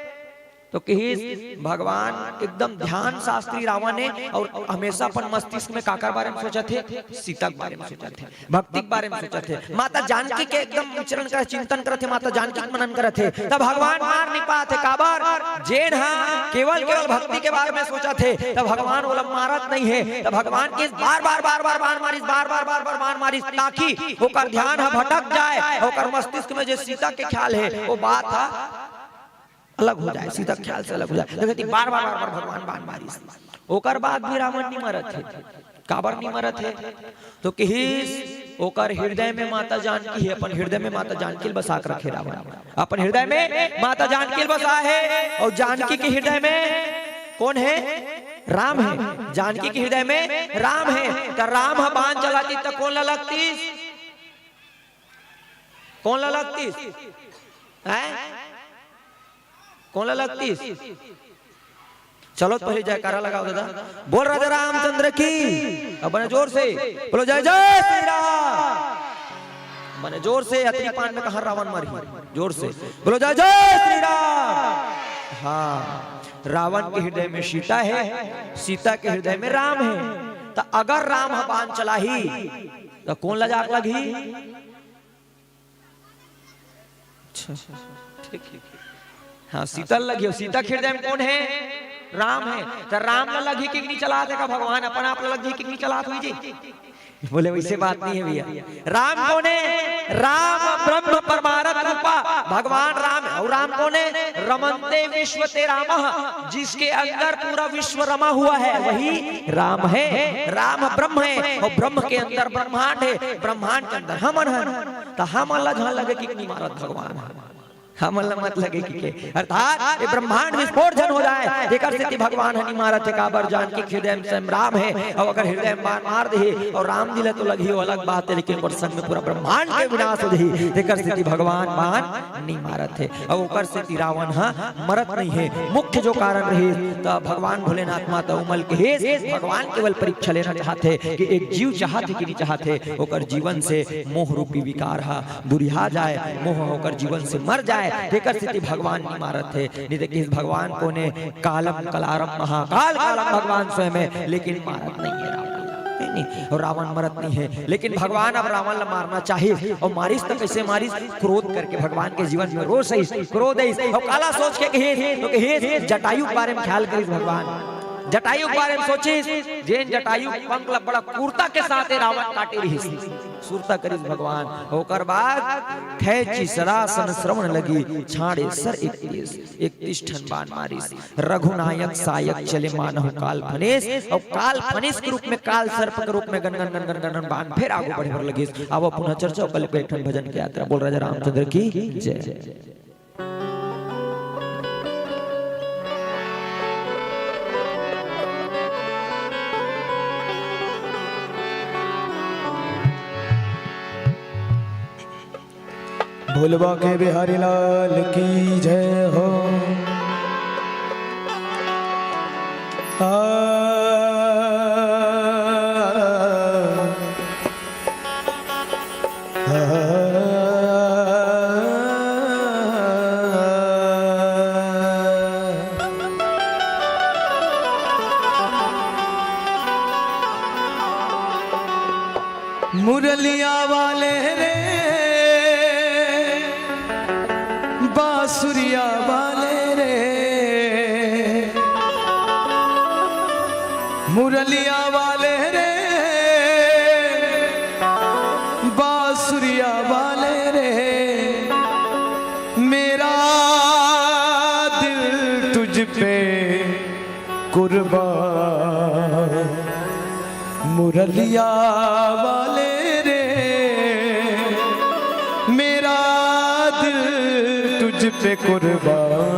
तो किहिस, भगवान एकदम ध्यान शास्त्री रावण हे अउ हमेशा अपन मस्तिष्क में काकर बारे में सोचत हे? सीता के बारे में सोचत हे, भक्ति के बारे में सोचत हे, माता जानकी के एकदम विचरण कर, चिंतन करत हे, माता जानकी के मनन करत हे। तब भगवान मार नहीं पात हे, काबर? जेन ह केवल, केवल भक्ति के बारे में सोचत हे, तब भगवान ओला मारत नहीं हे। तब भगवान किहिस, बार बार, बार बार बाण मारिस, बार बार, बार बार बाण मारिस, ताकि ओकर ध्यान ह भटक जाए, ओकर मस्तिष्क में जे सीता के ख्याल हे, वो बात ह अलग हो जाए, सीता के ख्याल से अलग हो जाए। देखत ही बार बार, बार बार भगवान बाण मारिस, ओकर बाद भी रावण नहीं मरत हे। काबर नहीं मरत हे? तो किहिस, ओकर हृदय में माता जानकी हे, अपन हृदय में माता जानकी ल बसा के रखे रावण, अपन हृदय में माता जानकी ल बसा हे। अउ जानकी के हृदय में कोन हे? राम हे। जानकी के हृदय में राम हे। त राम ह बाण चलातिस त कोन ला लगतिस? कोन ला लगतिस? हैं? कोन ला लगतिस? चलो तो पहले जयकारा लगाओ दादा, बोल राजा रामचंद्र की। अब बने जोर से बोलो, जय जय श्री राम। बने जोर से, अतरी पान में कहा रावण मरही, जोर से बोलो, जय जय श्री राम। हाँ, रावण के हृदय में सीता हे, सीता के हृदय में राम हे। त अगर राम ह बाण चलाही त कोन ला जाके लगही? अच्छा, ठीक हे। हाँ, सीता ल लगही। सीता के हृदय में कोन हे? राम हे। त राम ला लगही कि नहीं चलात हे का भगवान? अपन आप ला लगही कि नहीं चलात होही जी? बोले, वैसे बात नहीं हे भैया। राम कोन हे? राम ब्रह्म परमारथ रूपा भगवान राम हे। अउ राम कोन हे? रमन्ते विश्वते रामः, जिसके अंदर पूरा विश्व रमा हुआ है, वही राम हे। राम ब्रह्म हे अउ ब्रह्म के अंदर ब्रह्मांड हे, ब्रह्मांड के अंदर हमन हन। त हमन ला झन लगे कि नहीं मारत भगवान ह, हमन ला मत लगे कि के, अर्थात ये ब्रह्मांड विस्फोट झन हो जाए, तेकर सेती भगवान ह नहीं मारत हे। काबर? जानकी के हृदय में स्वयं राम हे, अउ अगर हृदय में बाण मार देही अउ राम जी ला तो लगही, वो अलग बात हे, लेकिन ओकर संग में पूरा ब्रह्मांड के विनाश हो जाही। तेकर सेती भगवान बाण नहीं मारत हे, अउ ओकर सेती रावण ह मरत नहीं हे। मुख्य जो कारण रहिस, त भगवान भोलेनाथ माता उमा ल किहिस, भगवान केवल परीक्षा लेना चाहत हे कि एक जीव चाहत हे कि नहीं चाहत हे, ओकर जीवन से मोह रूपी विकार ह दुरिहा जाए, मोह ओकर जीवन से मर जाए, तेकर सेती भगवान नहीं मारत हे। नहीं त किहिस, भगवान कोन हे? कालम कलारम महाकाल, कालम भगवान स्वयं हे, लेकिन मारत नहीं हे रावण। नहीं, नहीं, अउ रावण मरत नहीं हे, लेकिन भगवान अब रावण ला मारना चाहिस, अउ मारिस त कैसे मारिस? क्रोध करके। भगवान के जीवन में रोष आइस, क्रोध आइस, अउ काला सोच के किहिस, तो किहिस, जटायु के बारे में ख्याल करिस भगवान, जटायु के बारे में सोचिस, जेन जटायु के पंख ला बड़ा क्रूरता के साथ रावण काटे रहिस, क्रूरता करिस भगवान। ओकर बाद खैंची सरासन श्रवण लगी, छाड़े सर एक देश, इकतीस ठन बाण मारिस। रघुनायक सायक चले मानहु काल फनेस, अउ काल फनेस के रूप में, काल सर्प के रूप में gun gun gun gun gun gun बाण फेर आगू बढ़े बर लगिस। आवो पुनः चर्चा, कल पे एक ठन भजन के यात्रा। बोल राजा रामचंद्र की जय। भोले बांके बिहारी लाल की जय हो। आ, आ, आ, मुरलिया वाले रे, बांसुरिया वाले रे, मुरलिया वाले रे, बांसुरिया वाले रे, मेरा दिल तुझ पे कुर्बान। मुरलिया वाले रे, मेरा दिल तुझ पे कुर्बान।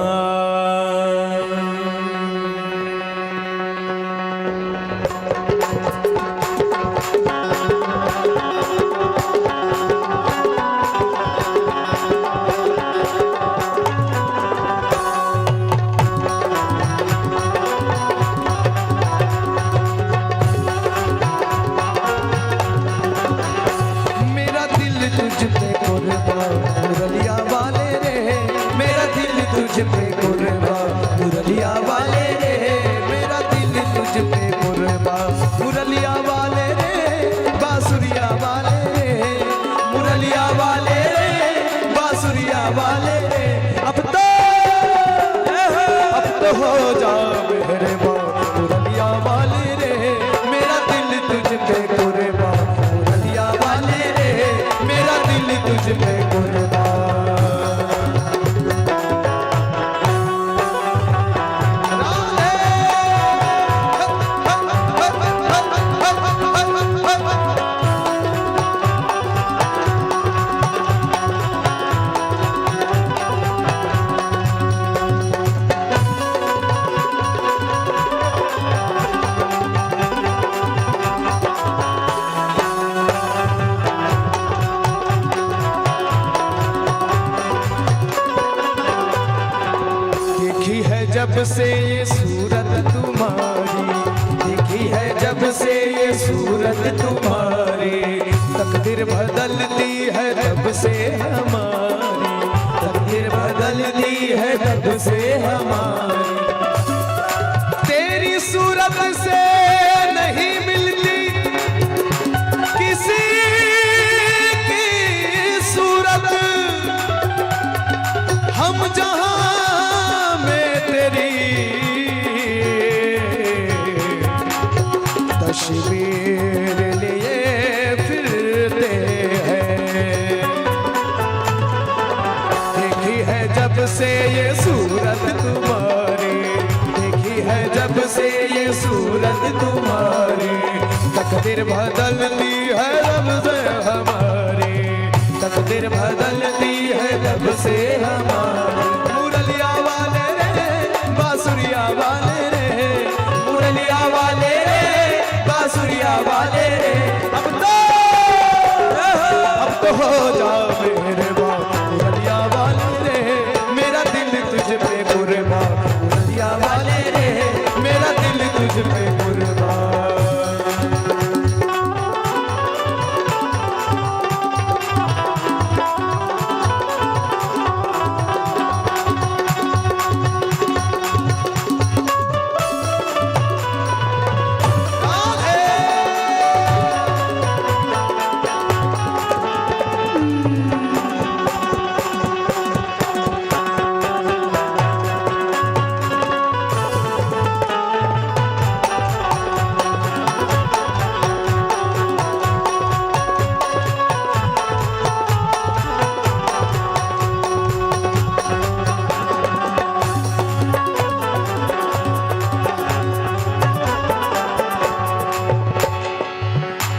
हो जा मेहरबान मुरलिया वाले रे, मेरा दिल तुझ पे कुर्बान मुरलिया वाले रे, मेरा दिल तुझ पे कुर्बान। देखी है जब से ये सूरत तुम्हारी, देखी है जब से ये सूरत तुम्हारी, तकदीर बदलती है तब से हमारी, तकदीर बदलती है तब से हमारी। तेरी सूरत से नहीं मिलती किसी की सूरत, हम जहां में तेरी तस्वीर लिए फिरते हैं। देखी है जब से ये सूरत तुम्हारी, देखी है जब से ये सूरत तुम्हारी, तकदीर बदलती है रब से हमारी, तकदीर बदलती है रब से हमारी। मुरलिया वाले रे, बांसुरिया वाले रे, मुरलिया वाले रे, बांसुरिया वाले रे। अब तो, अब तो हो जा मेहरबान मुरलिया वाले रे, मेरा दिल तुझ पे कुर्बान मुरलिया वाले रे, मेरा दिल तुझ पे कुर्बान।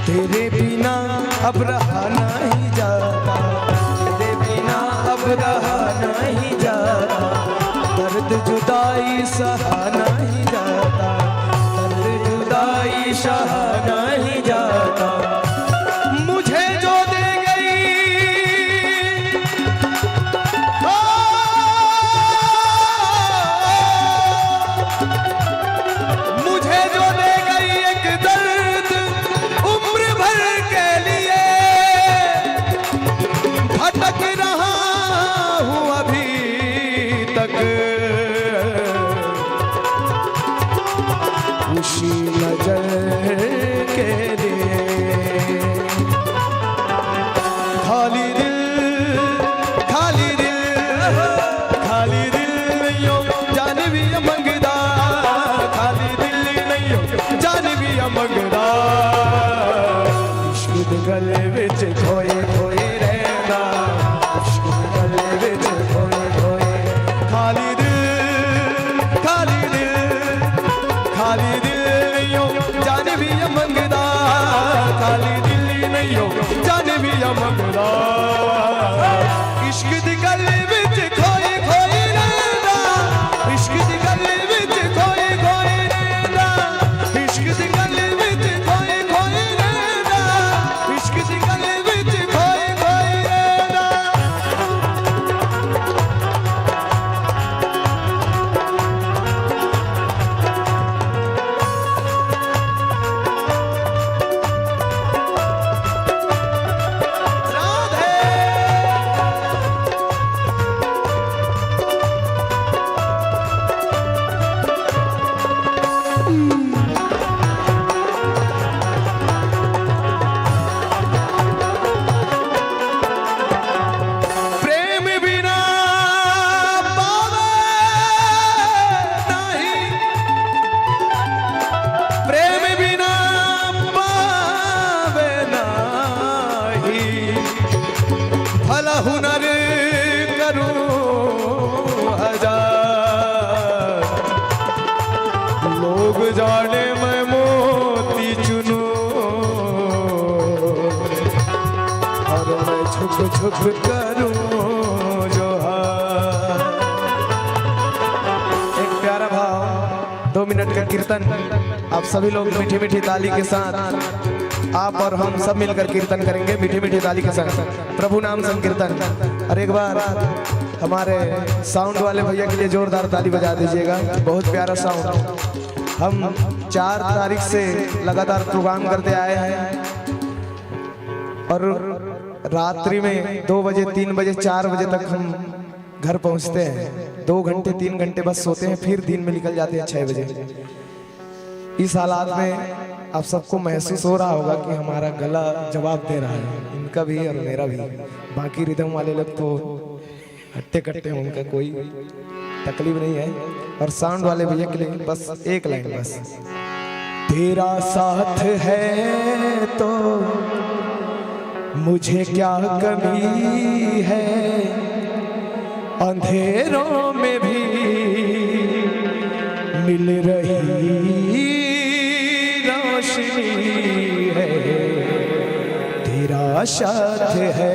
तेरे बिना अब रहा नहीं जाता, तेरे बिना अब रहा नहीं जाता। दर्द जुदाई सहा नहीं जाता, दर्द जुदाई सहा नहीं जाता। मुझे जो दे गई, ओ, मुझे जो दे गई एक दर्द उम्र भर के लिए, भटक रहा हूँ अभी तक उसी नजर के लिए। खाली दिल, खाली दिल, खाली दिल नहीं हो जान भी मंगदा, खाली दिल नहीं हो जान भी मंगदा। इश्क दे गल विच खोए खोए रहंदा, इश्क दे गल विच खोए खोए। खाली दिल, खाली दिल, खाली दिल नहीं हो जान भी मंगदा, खाली दिल नहीं हो जान भी मंगदा। इश्क दी गल विच खोए खोए रहंदा, इश्क दी गल विच खोए खोए रहंदा, इश्क दी गल विच खोए खोए रहंदा, इश्क दी गल विच खोए खोए रहंदा। लोग जाने मैं मोती चुनूं और मैं झुक झुक करूं जोहार। एक प्यारा भाव, दो मिनट का कीर्तन। आप सभी लोग मीठी मीठी ताली के साथ आप और हम सब मिलकर कीर्तन करेंगे मीठी मीठी ताली के साथ, प्रभु नाम संकीर्तन। और एक बार हमारे साउंड वाले भैया के लिए जोरदार ताली बजा दीजिएगा, बहुत प्यारा साउंड। हम चार तारीख से लगातार प्रोग्राम करते आए हैं और रात्रि में दो बजे, तीन बजे, चार बजे तक हम घर पहुंचते हैं। दो घंटे, तीन घंटे बस सोते हैं, फिर दिन में निकल जाते हैं छः बजे। इस हालात में आप सबको महसूस हो रहा होगा कि हमारा गला जवाब दे रहा है, इनका भी और मेरा भी। बाकी रिदम वाले लोग तो हट्टे कट्टे हैं, उनका कोई तकलीफ नहीं है। और साउंड वाले भैया के लिए बस एक लाइन बस। तेरा साथ है तो मुझे क्या कमी है, अंधेरों में भी मिल रही रोशनी है। तेरा साथ है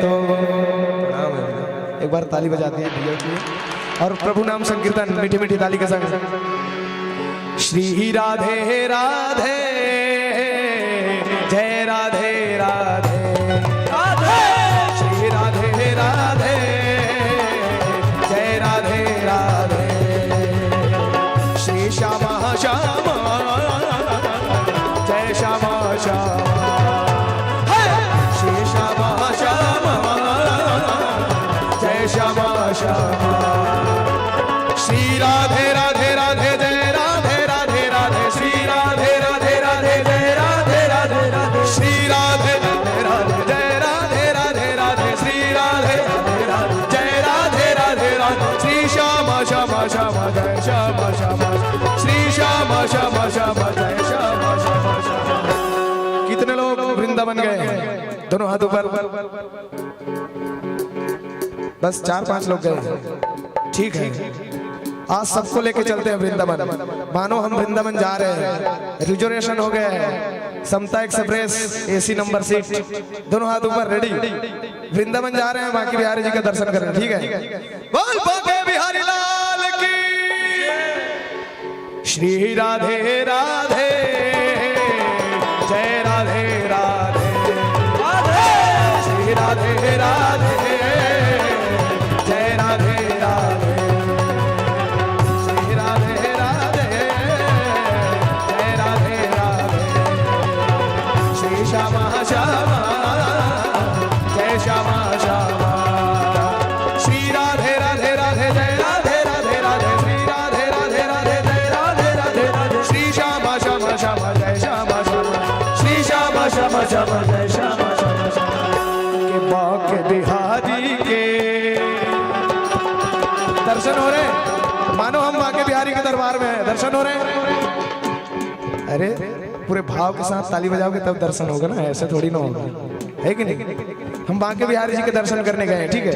तो। प्रणाम है। एक बार ताली बजाते हैं भैया के लिए और प्रभु नाम संकीर्तन मीठी मीठी ताली के संग। श्री राधे राधे, जय राधे राधे, राधे श्री राधे राधे, जय राधे राधे, श्री श्यामा श्यामा, जय श्यामा श्यामा, हे श्री श्यामा श्यामा, जय श्यामा श्यामा। श्री राधे राधे राधे, जय राधे राधे राधे, श्री राधे राधे राधे, जय राधे राधे राधे, श्री राधे राधे राधे, जय राधे राधे राधे, श्री राधे राधे राधे, जय राधे राधे राधे, श्री श्यामा श्यामा श्यामा, जय श्यामा श्यामा, श्री श्यामा श्यामा श्यामा, जय श्यामा श्यामा श्यामा। कितने लोग वृंदावन गए हैं? दोनों हाथ ऊपर। बस चार पांच लोग गए। ठीक है, आज सबको लेके चलते हैं वृंदावन। मानो हम वृंदावन जा रहे हैं। रिजर्वेशन हो गया है, समता एक्सप्रेस, एसी नंबर सीट। दोनों हाथ ऊपर, रेडी। वृंदावन जा रहे हैं बांके बिहारी जी का दर्शन करने, ठीक है? बोल बांके बिहारी लाल की। श्री राधे राधे, जय राधे राधे, राधे श्री राधे राधे, जय राधे राधे, श्री राधे राधे, जय राधे राधे, श्री श्यामा श्यामा, जय श्यामा श्यामा, श्री राधे राधे राधे, जय राधे राधे राधे, श्री राधे राधे राधे, जय राधे राधे राधे, श्री श्यामा श्यामा श्यामा, जय श्यामा श्यामा, श्री श्यामा श्यामा श्यामा, जय श्यामा श्यामा श्यामा। के बांके बिहारी के दर्शन हो रहे हैं, मानो हम बांके बिहारी के दरबार में हैं। दर्शन हो रहे हैं? अरे, पूरे भाव के साथ ताली बजाओगे तब दर्शन होगा ना, ऐसे थोड़ी ना होगा, है कि नहीं? हम बांके बिहारी जी के दर्शन करने गए हैं, ठीक है?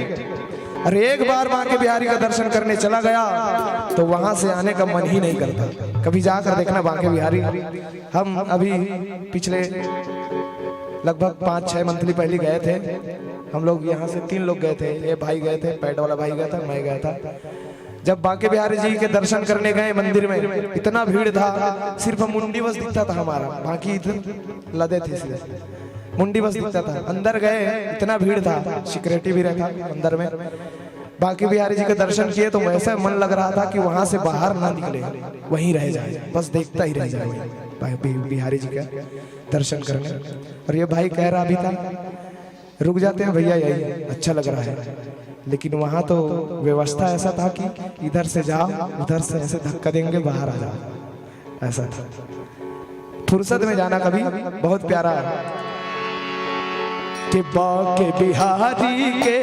और एक बार बांके बिहारी का दर्शन करने चला गया तो वहां से आने का मन ही नहीं करता। कभी जाकर देखना बांके बिहारी। हम अभी पिछले लगभग पाँच छः मंथली पहले गए थे हम लोग, यहाँ से तीन लोग गए थे, ये भाई गए थे, पैड वाला भाई गया था, मैं गया था। जब बांके बिहारी जी के दर्शन करने गए मंदिर में, इतना भीड़ था, सिर्फ मुंडी बस दिखता था हमारा, बाकी इधर लदे थे, इसलिए मुंडी बस दिखता था। अंदर गए, इतना भीड़ था, सिक्योरिटी भी रहता अंदर में। बांके बिहारी जी के दर्शन किए तो वैसे मन लग रहा था कि वहां से बाहर ना निकले, वहीं रह जाए, बस देखता ही रह जाए वहीं बि-, बिहारी जी का दर्शन करने। और ये भाई कह रहा भी था, "रुक जाते हैं भैया, यही अच्छा लग रहा है।" लेकिन वहां तो व्यवस्था ऐसा था कि इधर से जाओ, उधर से ऐसे धक्का देंगे, बाहर आ जाओ, ऐसा था। फुर्सत में जाना कभी, बहुत प्यारा है। कि बांके बिहारी के,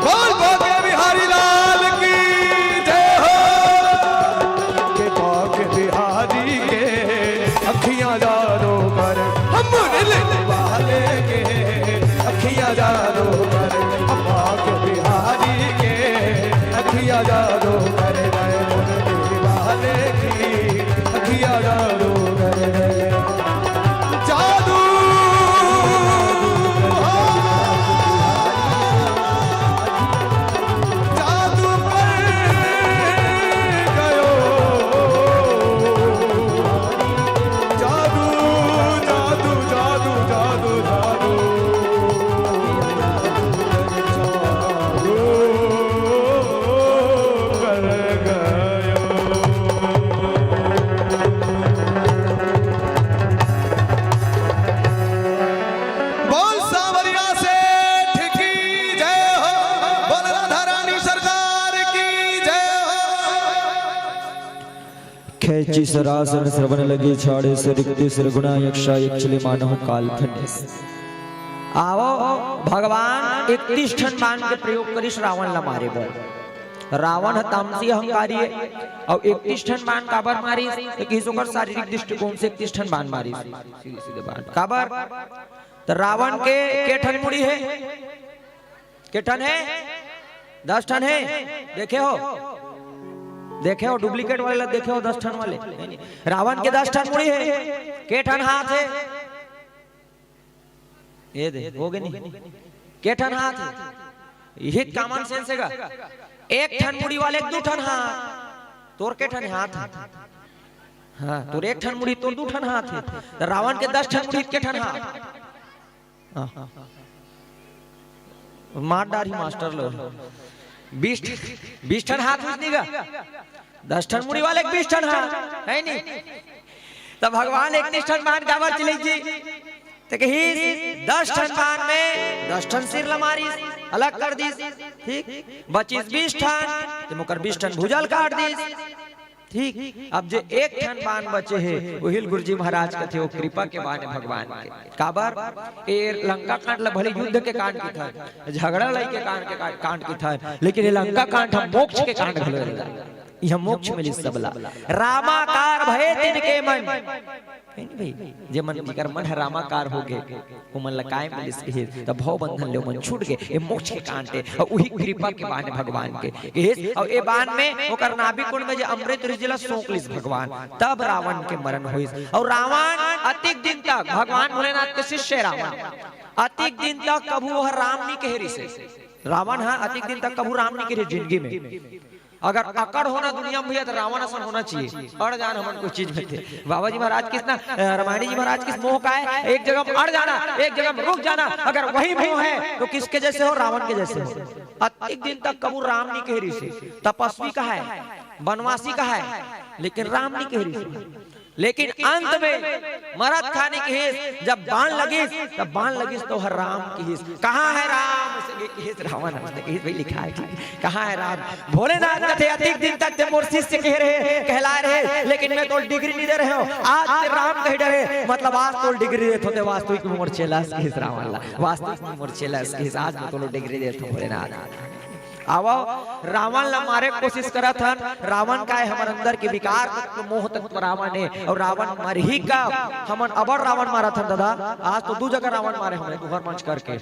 बोल बांके बिहारी लाल की जय हो। कि बांके बिहारी के अखियां जादू कर, हम दिल वाले के अखियां जादू कर, बांके बिहारी के अखियां जादू कर, मैं मुन दीवाने कैंची सरासन श्रवण लगी छाड़े से रिक्ति से गुणा यक्षा यक्षले मानव काल फनेस। आवो, भगवान इकतीस ठन बाण के प्रयोग करिस रावण ला मारे बर। रावण ह तामसी अहंकारी हे, अउ इकतीस ठन बाण काबर मारिस? त किस ओकर शारीरिक दृष्टिकोण से इकतीस ठन बाण मारिस। सीधे सीधे बाण। काबर? त रावण के के ठन मुड़ी हे? के ठन हे? दस ठन हे। देखे हो, देखे हो, डुप्लीकेट वाले ला देखे हो, दस ठन वाले। रावण के दस ठन मुड़ी हे, के ठन हाथ हे? ये दे, हो गे नहीं? के ठन हाथ हे? इही कॉमन सेंस हे गा। एक ठन मुड़ी वाले के दू ठन हाथ, तोर के ठन हाथ हे? हाँ, तोर एक ठन मुड़ी, तोर दू ठन हाथ हे। त रावण के दस ठन मुड़ी, के ठन हाथ? हाँ। मार डारही मास्टर लो। बीस, बीस ठन हाथ होइस नहीं गा? दस ठन मुड़ी वाले के बीस ठन हाथ, हे नहीं? त भगवान इकतीस ठन बाण काबर चलिस जी? त कहिस, दस ठन बाण में दस ठन सिर ला मारिस, अलग कर दिस, ठीक? बचिस बीस ठन, त ओकर बीस ठन भुजा ल काट दिस। ठीक, अब जे एक ठन बाण बचे हे, उही ल गुरुजी महाराज कथे, वो कृपा के बाण हे भगवान के। काबर? ए लंका कांड ला भले युद्ध के कांड कथन, झगड़ा लड़ाई के कांड के कांड, कांड कथन, लेकिन ये लंका कांड ह मोक्ष के कांड घलो हे। इहाँ मोक्ष मिलिस सबला। रामाकार भए तिनके मन। हे नहीं भाई, जे मन, जेकर मन ह रामाकार हो गे, ओमन ला काय मिलिस कहिस, त भव बंधन ले ओमन छूट गे। ए मोक्ष के कांड हे, अउ उही कृपा के बाण हे भगवान के। कहिस, अउ ए बाण में ओकर नाभि कुंड में जे अमृत रिस, जेला सोंक लिस भगवान, तब रावण के मरण होइस। अउ रावण अतिक दिन तक, भगवान भोलेनाथ के शिष्य रावण, अतिक दिन तक कभू ओह राम नहीं कहे रिस। रावण ह अतिक दिन तक कभू राम नहीं कहे रिस जिंदगी में। अगर अकड़ होना दुनिया में भैया, त रावण असन होना चाहिए। अड़ जान हमन कोई चीज में थे। बाबा जी महाराज कहिस ना, अ, रामायणी जी महाराज कहिस, मोह का है एक जगह में अड़ जाना, एक जगह में रुक जाना। अगर वही मोह है तो किसके जैसे हो? रावण के जैसे हो। अतिक दिन तक कभू राम नहीं कहे रिस, तपस्वी कहाय, वनवासी कहाय, लेकिन राम नहीं कहे रिस। लेकिन अंत में मरत खानी कहिस, जब बाण लगिस, तब बाण लगिस त ओह राम कहिस। कहाँ है राम? अइसे कहिस रावण, अइसे कहिस भाई, लिखा है ठीक। कहाँ है राम? भोलेनाथ कथे, अतिक दिन तक ते मोर शिष्य कहे रहे, कहलाए रहे, लेकिन मैं तोला डिग्री नहीं दे रहे हूँ। आज ते राम कहे डरे, मतलब आज तोला डिग्री देथों, ते वास्तविक में मोर चेला अस कहिस रावण ला, वास्तविक में मोर चेला अस कहिस, आज मैं तोला डिग्री देथों भोलेनाथ। आवो, रावण ला मारे के कोशिश करत हन। रावण का हे? हमर अंदर के विकार तत्व, मोह तत्व रावण हे। अउ रावण मरही का, हमन अबड़ रावण मारत हन दादा। आज तो दू जगह रावण मारे हमन, तुहर मंच करके,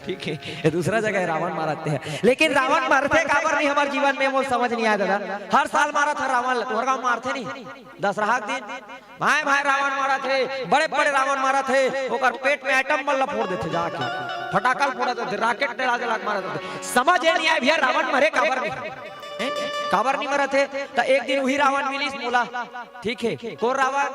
ठीक है, ये दूसरा जगह रावण मारत हे। लेकिन रावण मरथे काबर नहीं हमर जीवन में, वो समझ नहीं आय दादा। हर साल मारत हन रावण ला, तुहर गाँव मारथे नहीं? दशहरा के दिन भाई भाई रावण मारत हे, बड़े बड़े रावण मारत हे, ओकर पेट में एटम बम ला फोड़ देथे जाके, फटाका ल फोड़त हे, रॉकेट डला डला के मारत हे। समझ ए नहीं आय भैया, रावण मरे काबर नहीं? हैं? काबर नहीं मरत हे? त एक दिन उही रावण मिलिस मोला, ठीक है, कोन रावण?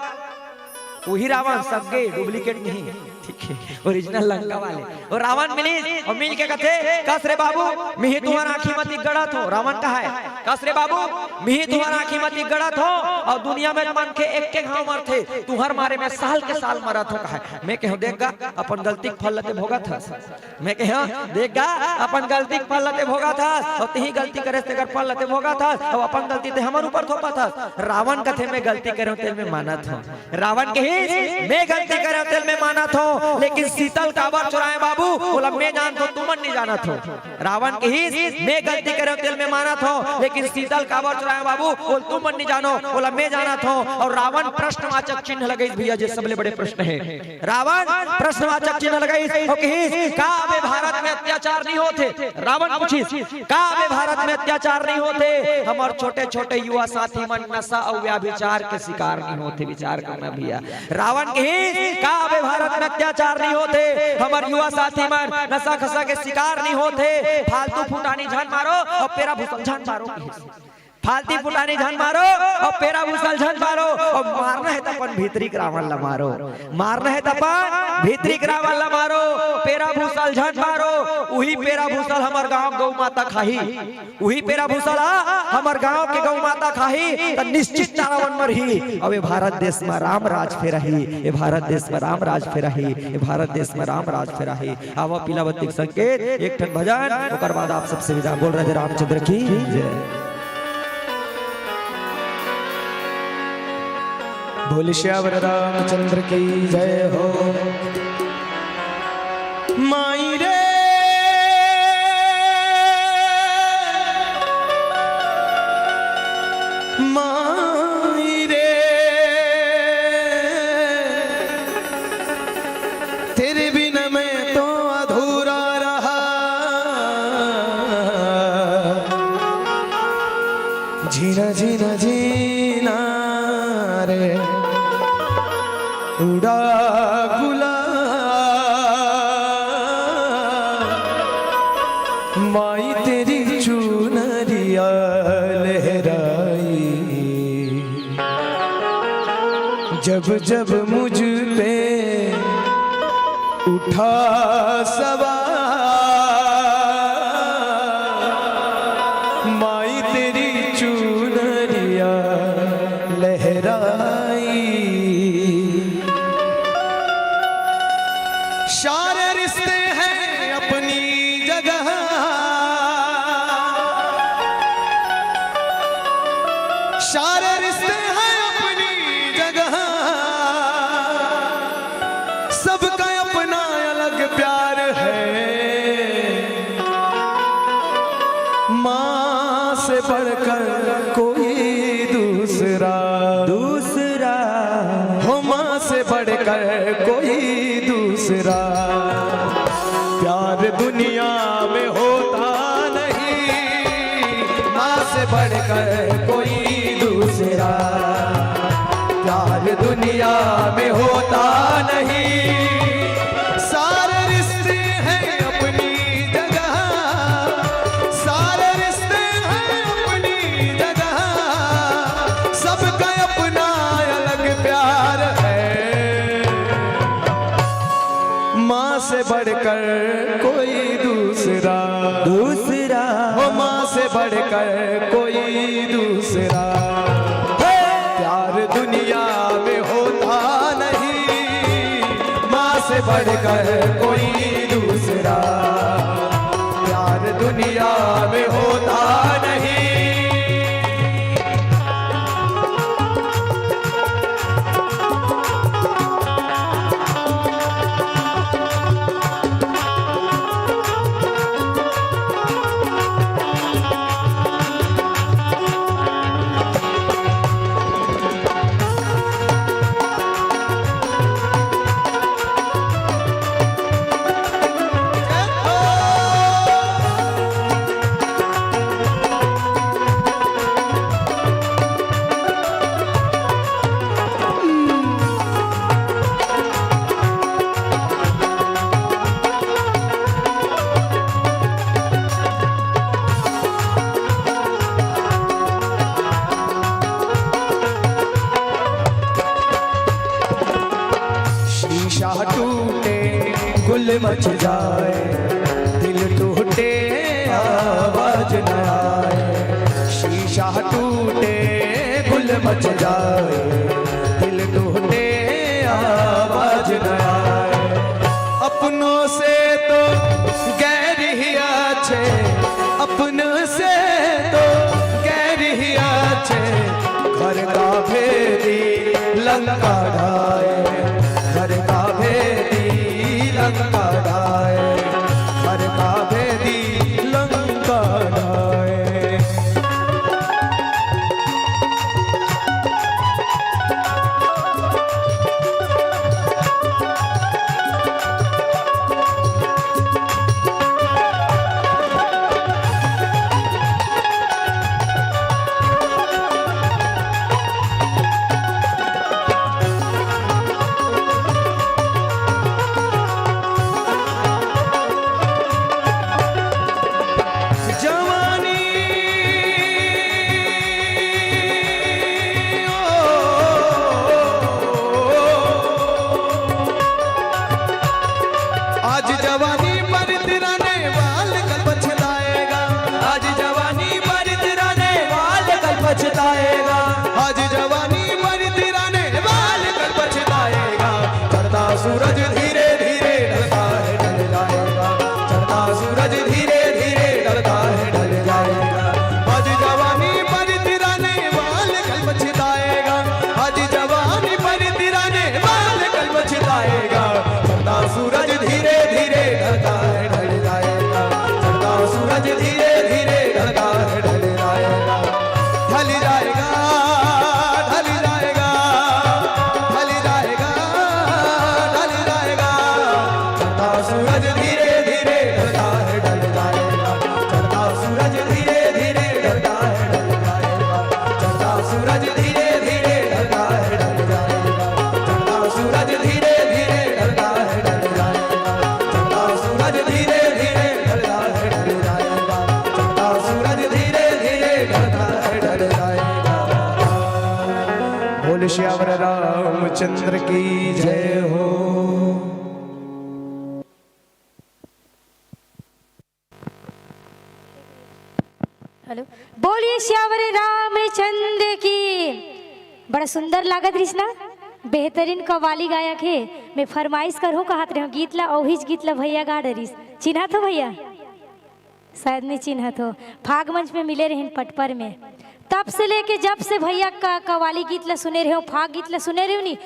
उही रावण, सगे डुप्लीकेट नहीं, ठीक है, ओरिजिनल लंका वाले। अउ रावण मिलिस अउ मिल के कथे, कस रे बाबू, मिही तुहर आँखी म अतिक गड़त हों। रावण कहाय, कस रे बाबू, मिही तुहर आँखी म अतिक गड़त हों, अउ दुनिया में मनखे एक के घांव मरथे, तुहर मारे में साल के साल मरत हों कहाय। मैं कहेंव, देख गा, अपन गलती के फल ल ते भोगत हस। मैं कहेंव, देख गा, अपन गलती के फल ल ते भोगत हस, अउ तिही गलती करे हस तेकर फल ल ते भोगत हस, अउ अपन गलती ते हमर ऊपर थोपत हस। रावण कथे, मैं गलती करे हों तेला मैं मानत हों। रावण कहिस, मैं गलती करे हों तेला मैं मानत हों, लेकिन सीता ल काबर चुराएंव बाबू, ओला मैं जानत हों, तुमन नहीं जानत हो। रावण कहिस, मैं गलती करे हों तेला मैं मानत हों, लेकिन सीता ल काबर चुराएंव बाबू, ओला तुमन नहीं जानो, ओला मैं जानत हों। अउ रावण प्रश्नवाचक चिन्ह लगाइस भैया, जे सबले बड़े प्रश्न हे। रावण प्रश्नवाचक चिन्ह लगाइस अउ कहिस, का अब ए भारत में अत्याचार नहीं होत हे? रावण पूछिस, का अब ए भारत में अत्याचार नहीं होत हे? हमर छोटे-छोटे युवा साथी मन नशा अउ व्याभिचार के शिकार नहीं होत हे? विचार करना भैया। रावण कहिस, का अब ए भारत में अत्याचार नहीं होत हे? हमर युवा साथी मन नशा खसा के शिकार नहीं होत हे? फालतू फुटानी झन मारो अउ पेरा भूसा ल झन मारो, कहिस। फालतू फुटानी झन मारो अउ पेरा भूसा ल झन मारो, अउ मारना हे त अपन भीतरी के रावण ला मारो, मारना हे त अपन भीतरी के रावण ला मारो, पेरा भूसा ल झन मारो। उही पेरा भूसा ल हमर गांव गौ माता खाही, उही पेरा भूसा ला हमर गांव के गौ माता खाही, त निश्चित रावण मरही। अउ ए भारत देश म राम राज फेर आही, ए भारत देश म राम राज फेर आही, ए भारत देश म राम राज फेर आही। आवा पीला बत्ती के संकेत, एक ठन भजन, ओकर बाद आप सबसे विदा। बोल राधे रामचंद्र की जय। बोल श्यावर रामचंद्र की जय हो। माई रे, माई रे, तेरे बिन मैं तो अधूरा रहा। जीना जीना जीना रे, उड़ा गुलाल, माई तेरी चुनरिया लहराई। जब जब मुझ पे उठा सवाल, माई तेरी चुनरिया लहराई। सारे रिश्ते हैं अपनी जगह, सारे रिश्ते हैं अपनी जगह, सबका अपना अलग प्यार है। माँ से बढ़कर कोई दूसरा, दूसरा, हो माँ से बढ़कर कोई दूसरा प्यार दुनिया में होता नहीं। माँ से बढ़कर कोई दूसरा प्यार दुनिया में होता नहीं। सारे रिश्ते हैं अपनी जगह, सारे रिश्ते हैं अपनी जगह, सबका अपना अलग प्यार है। माँ से बढ़कर कोई दूसरा, दूसरा, हो माँ से बढ़कर कोई दूसरा प्यार दुनिया में होता नहीं। माँ से बढ़कर कोई दूसरा प्यार दुनिया में होता नहीं। शीशा टूटे, गुल मच जाए, दिल टूटे, आवाज न आए। शीशा टूटे, गुल मच जाए, दिल टूटे, आवाज न आए। अपनों से तो गैर ही अच्छे, अपनों से तो गैर ही अच्छे। घर का भेदी लंका ढाए, घर का भेदी लंका ढाए, घर का भेदी लंका ढाए। जवानी, ओ, आज जवानी पर तिराने वाल कल पछताएगा। आज जवानी पर तिराने वाल कल पछताएगा। आज जवानी पर तिराने वाल कल पछताएगा। चढ़ता सूरज धीरे धीरे ढलता है, ढल जाएगा। चढ़ता सूरज धीरे धीरे ढलता है, ढल जाएगा। आज जवानी पर तिराने वाल कल पछताएगा। आज जवानी सूरज धीरे धीरे ढलता है, ढल जाएगा। चढ़ता सूरज धीरे धीरे ढलता है, ढल जाएगा। चढ़ता सूरज धीरे धीरे ढलता है, ढल जाएगा। चढ़ता सूरज धीरे धीरे ढलता है, ढल जाएगा। बोल सियावर रामचंद्र की जय हो। हेलो, बोलिए सियावर रामचंद्र की। बड़ा सुंदर लागत रहिस ना, बेहतरीन कव्वाली गायक हे। मैं फरमाइश करहूँ कहत रहे गीत ला, ओहिच गीत ला भैया गा डरिस। चिन्हत हो भैया? शायद नहीं चिन्हत हो। फाग मंच में मिले रहिन पटपर में, तब से लेके जब से भैया का कव्वाली गीत ला सुने रहे हो, फाग गीत ला सुने रहे हो नी,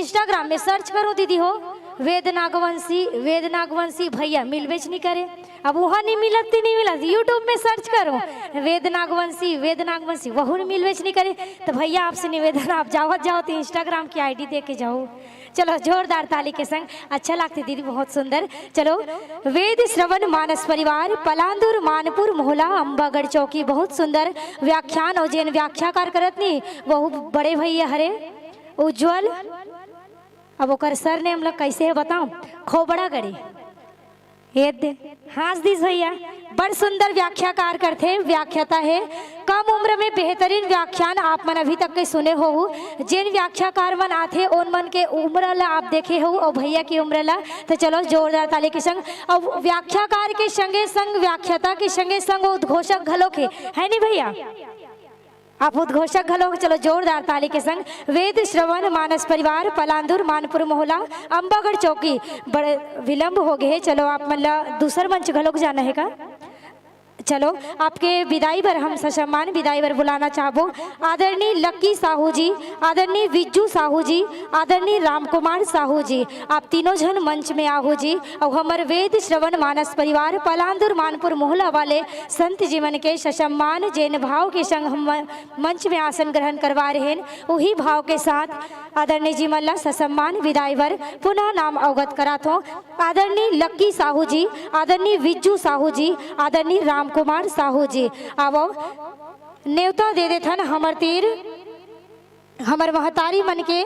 Instagram में सर्च करो दीदी हो, वेद नागवंशी, वेद नागवंशी भैया मिलबेच नहीं करे। अब वहाँ नहीं मिलत ती नहीं मिलत, YouTube में सर्च करो वेद नागवंशी, वेद नागवंशी, वहू नहीं मिलबेच नहीं करे। तो भैया आपसे निवेदन, आप जावत जाओ तो Instagram की आईडी दे के जाओ। चलो जोरदार ताली के संग, अच्छा लागते दीदी, बहुत सुंदर। चलो, वेद श्रवण मानस परिवार पलांदुर मानपुर मोहला अम्बागढ़ चौकी, बहुत सुंदर व्याख्यान। और जेन व्याख्याकार करत नी, वहू बड़े भैया हरे उज्जवल। अब ओकर सरनेम ला कैसे है बताऊं, खोबड़ा गड़ी। ये दे, हाँस दिस भैया, बड़ सुंदर व्याख्याकार करथे, व्याख्याता हे। कम उम्र में बेहतरीन व्याख्यान आप मन अभी तक के सुने हो। जेन व्याख्याकार मन आथे, ओन मन के उम्र ला आप देखे हो और भैया की उम्र ला, तो चलो जोरदार ताली के संग। और व्याख्याकार के संगे संग व्याख्याता के संगे संग वो उद्घोषक घलो के, है नी भैया? आप उद्घोषक घलो, चलो जोरदार ताली के संग। वेद श्रवण मानस परिवार पलांदुर मानपुर मोहला अम्बागढ़ चौकी। बड़े विलंब हो गए हे, चलो आप मन ला दूसर मंच घलोक जाना है का? चलो, आपके विदाई बर हम ससम्मान विदाई बर बुलाना चाहबो आदरणीय लक्की साहू जी, आदरणीय विज्जू साहू जी, आदरणीय रामकुमार साहू जी। आप तीनों झन मंच में आहू जी। और हमर वेद श्रवण मानस परिवार पलांदुर मानपुर मोहला वाले संत जी मन के ससम्मान जेन भाव के संग हम मंच में आसन ग्रहण करवा रहेन, उही भाव के साथ आदरणीय जी मन ला ससम्मान विदाई बर पुनः नाम अवगत करात हों। आदरणीय लक्की साहू जी, आदरणीय विज्जू साहू जी, आदरणीय रामकुमार साहू जी। आवो, नेवता दे देथन हमर तीर, हमर महतारी मन के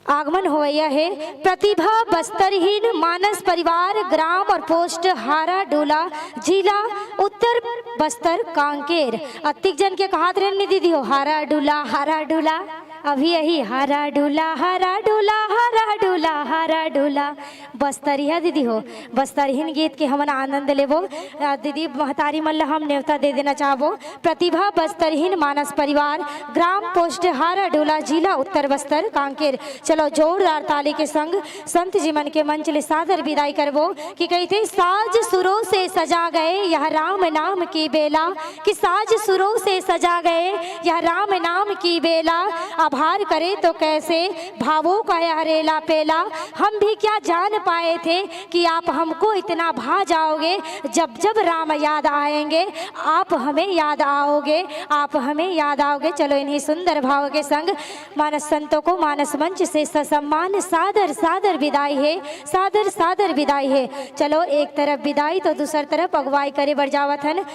आगमन होवइया हे। प्रतिभा बस्तरहीन मानस परिवार, ग्राम और पोस्ट हारा डोला, जिला उत्तर बस्तर कांकेर। अतिक जन के कहात रहन नी दीदी हो, हारा डोला, हारा डोला, अभी यही हारा डोला, हारा डोला, हारा डोला, हारा डोला। बस्तरिया दीदी हो, बस्तरहीन गीत के हमन आनंद लेबो। अ, दीदी महतारी मन ल हम नेवता दे देना चाहबो। प्रतिभा बस्तरहीन मानस परिवार, ग्राम पोस्ट हारा डोला, जिला उत्तर बस्तर कांकेर। चलो जोरदार ताली के संग संत जी मन के मंच ले सादर विदाई करबो। कि कहिथे, साज सुरों से सजा गए यह राम नाम की बेला, कि साज सुरों से सजा गए यह राम नाम की बेला। आभार करे तो कैसे भावों का यह रेला पेला। हम भी क्या जान पाए थे कि आप हमको इतना भा जाओगे। जब जब राम याद आएंगे, आप हमें याद आओगे, आप हमें याद आओगे। चलो, इन्हीं सुंदर भाव के संग मानस संतों को मानस मंच से ससम्मान सादर सादर विदाई है, सादर सादर विदाई है। चलो, एक तरफ विदाई तो दूसर तरफ अगुवाई करे बर जावत हन।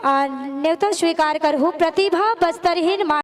आ, नेवता स्वीकार करहु प्रतिभा बस्तरहीन मा-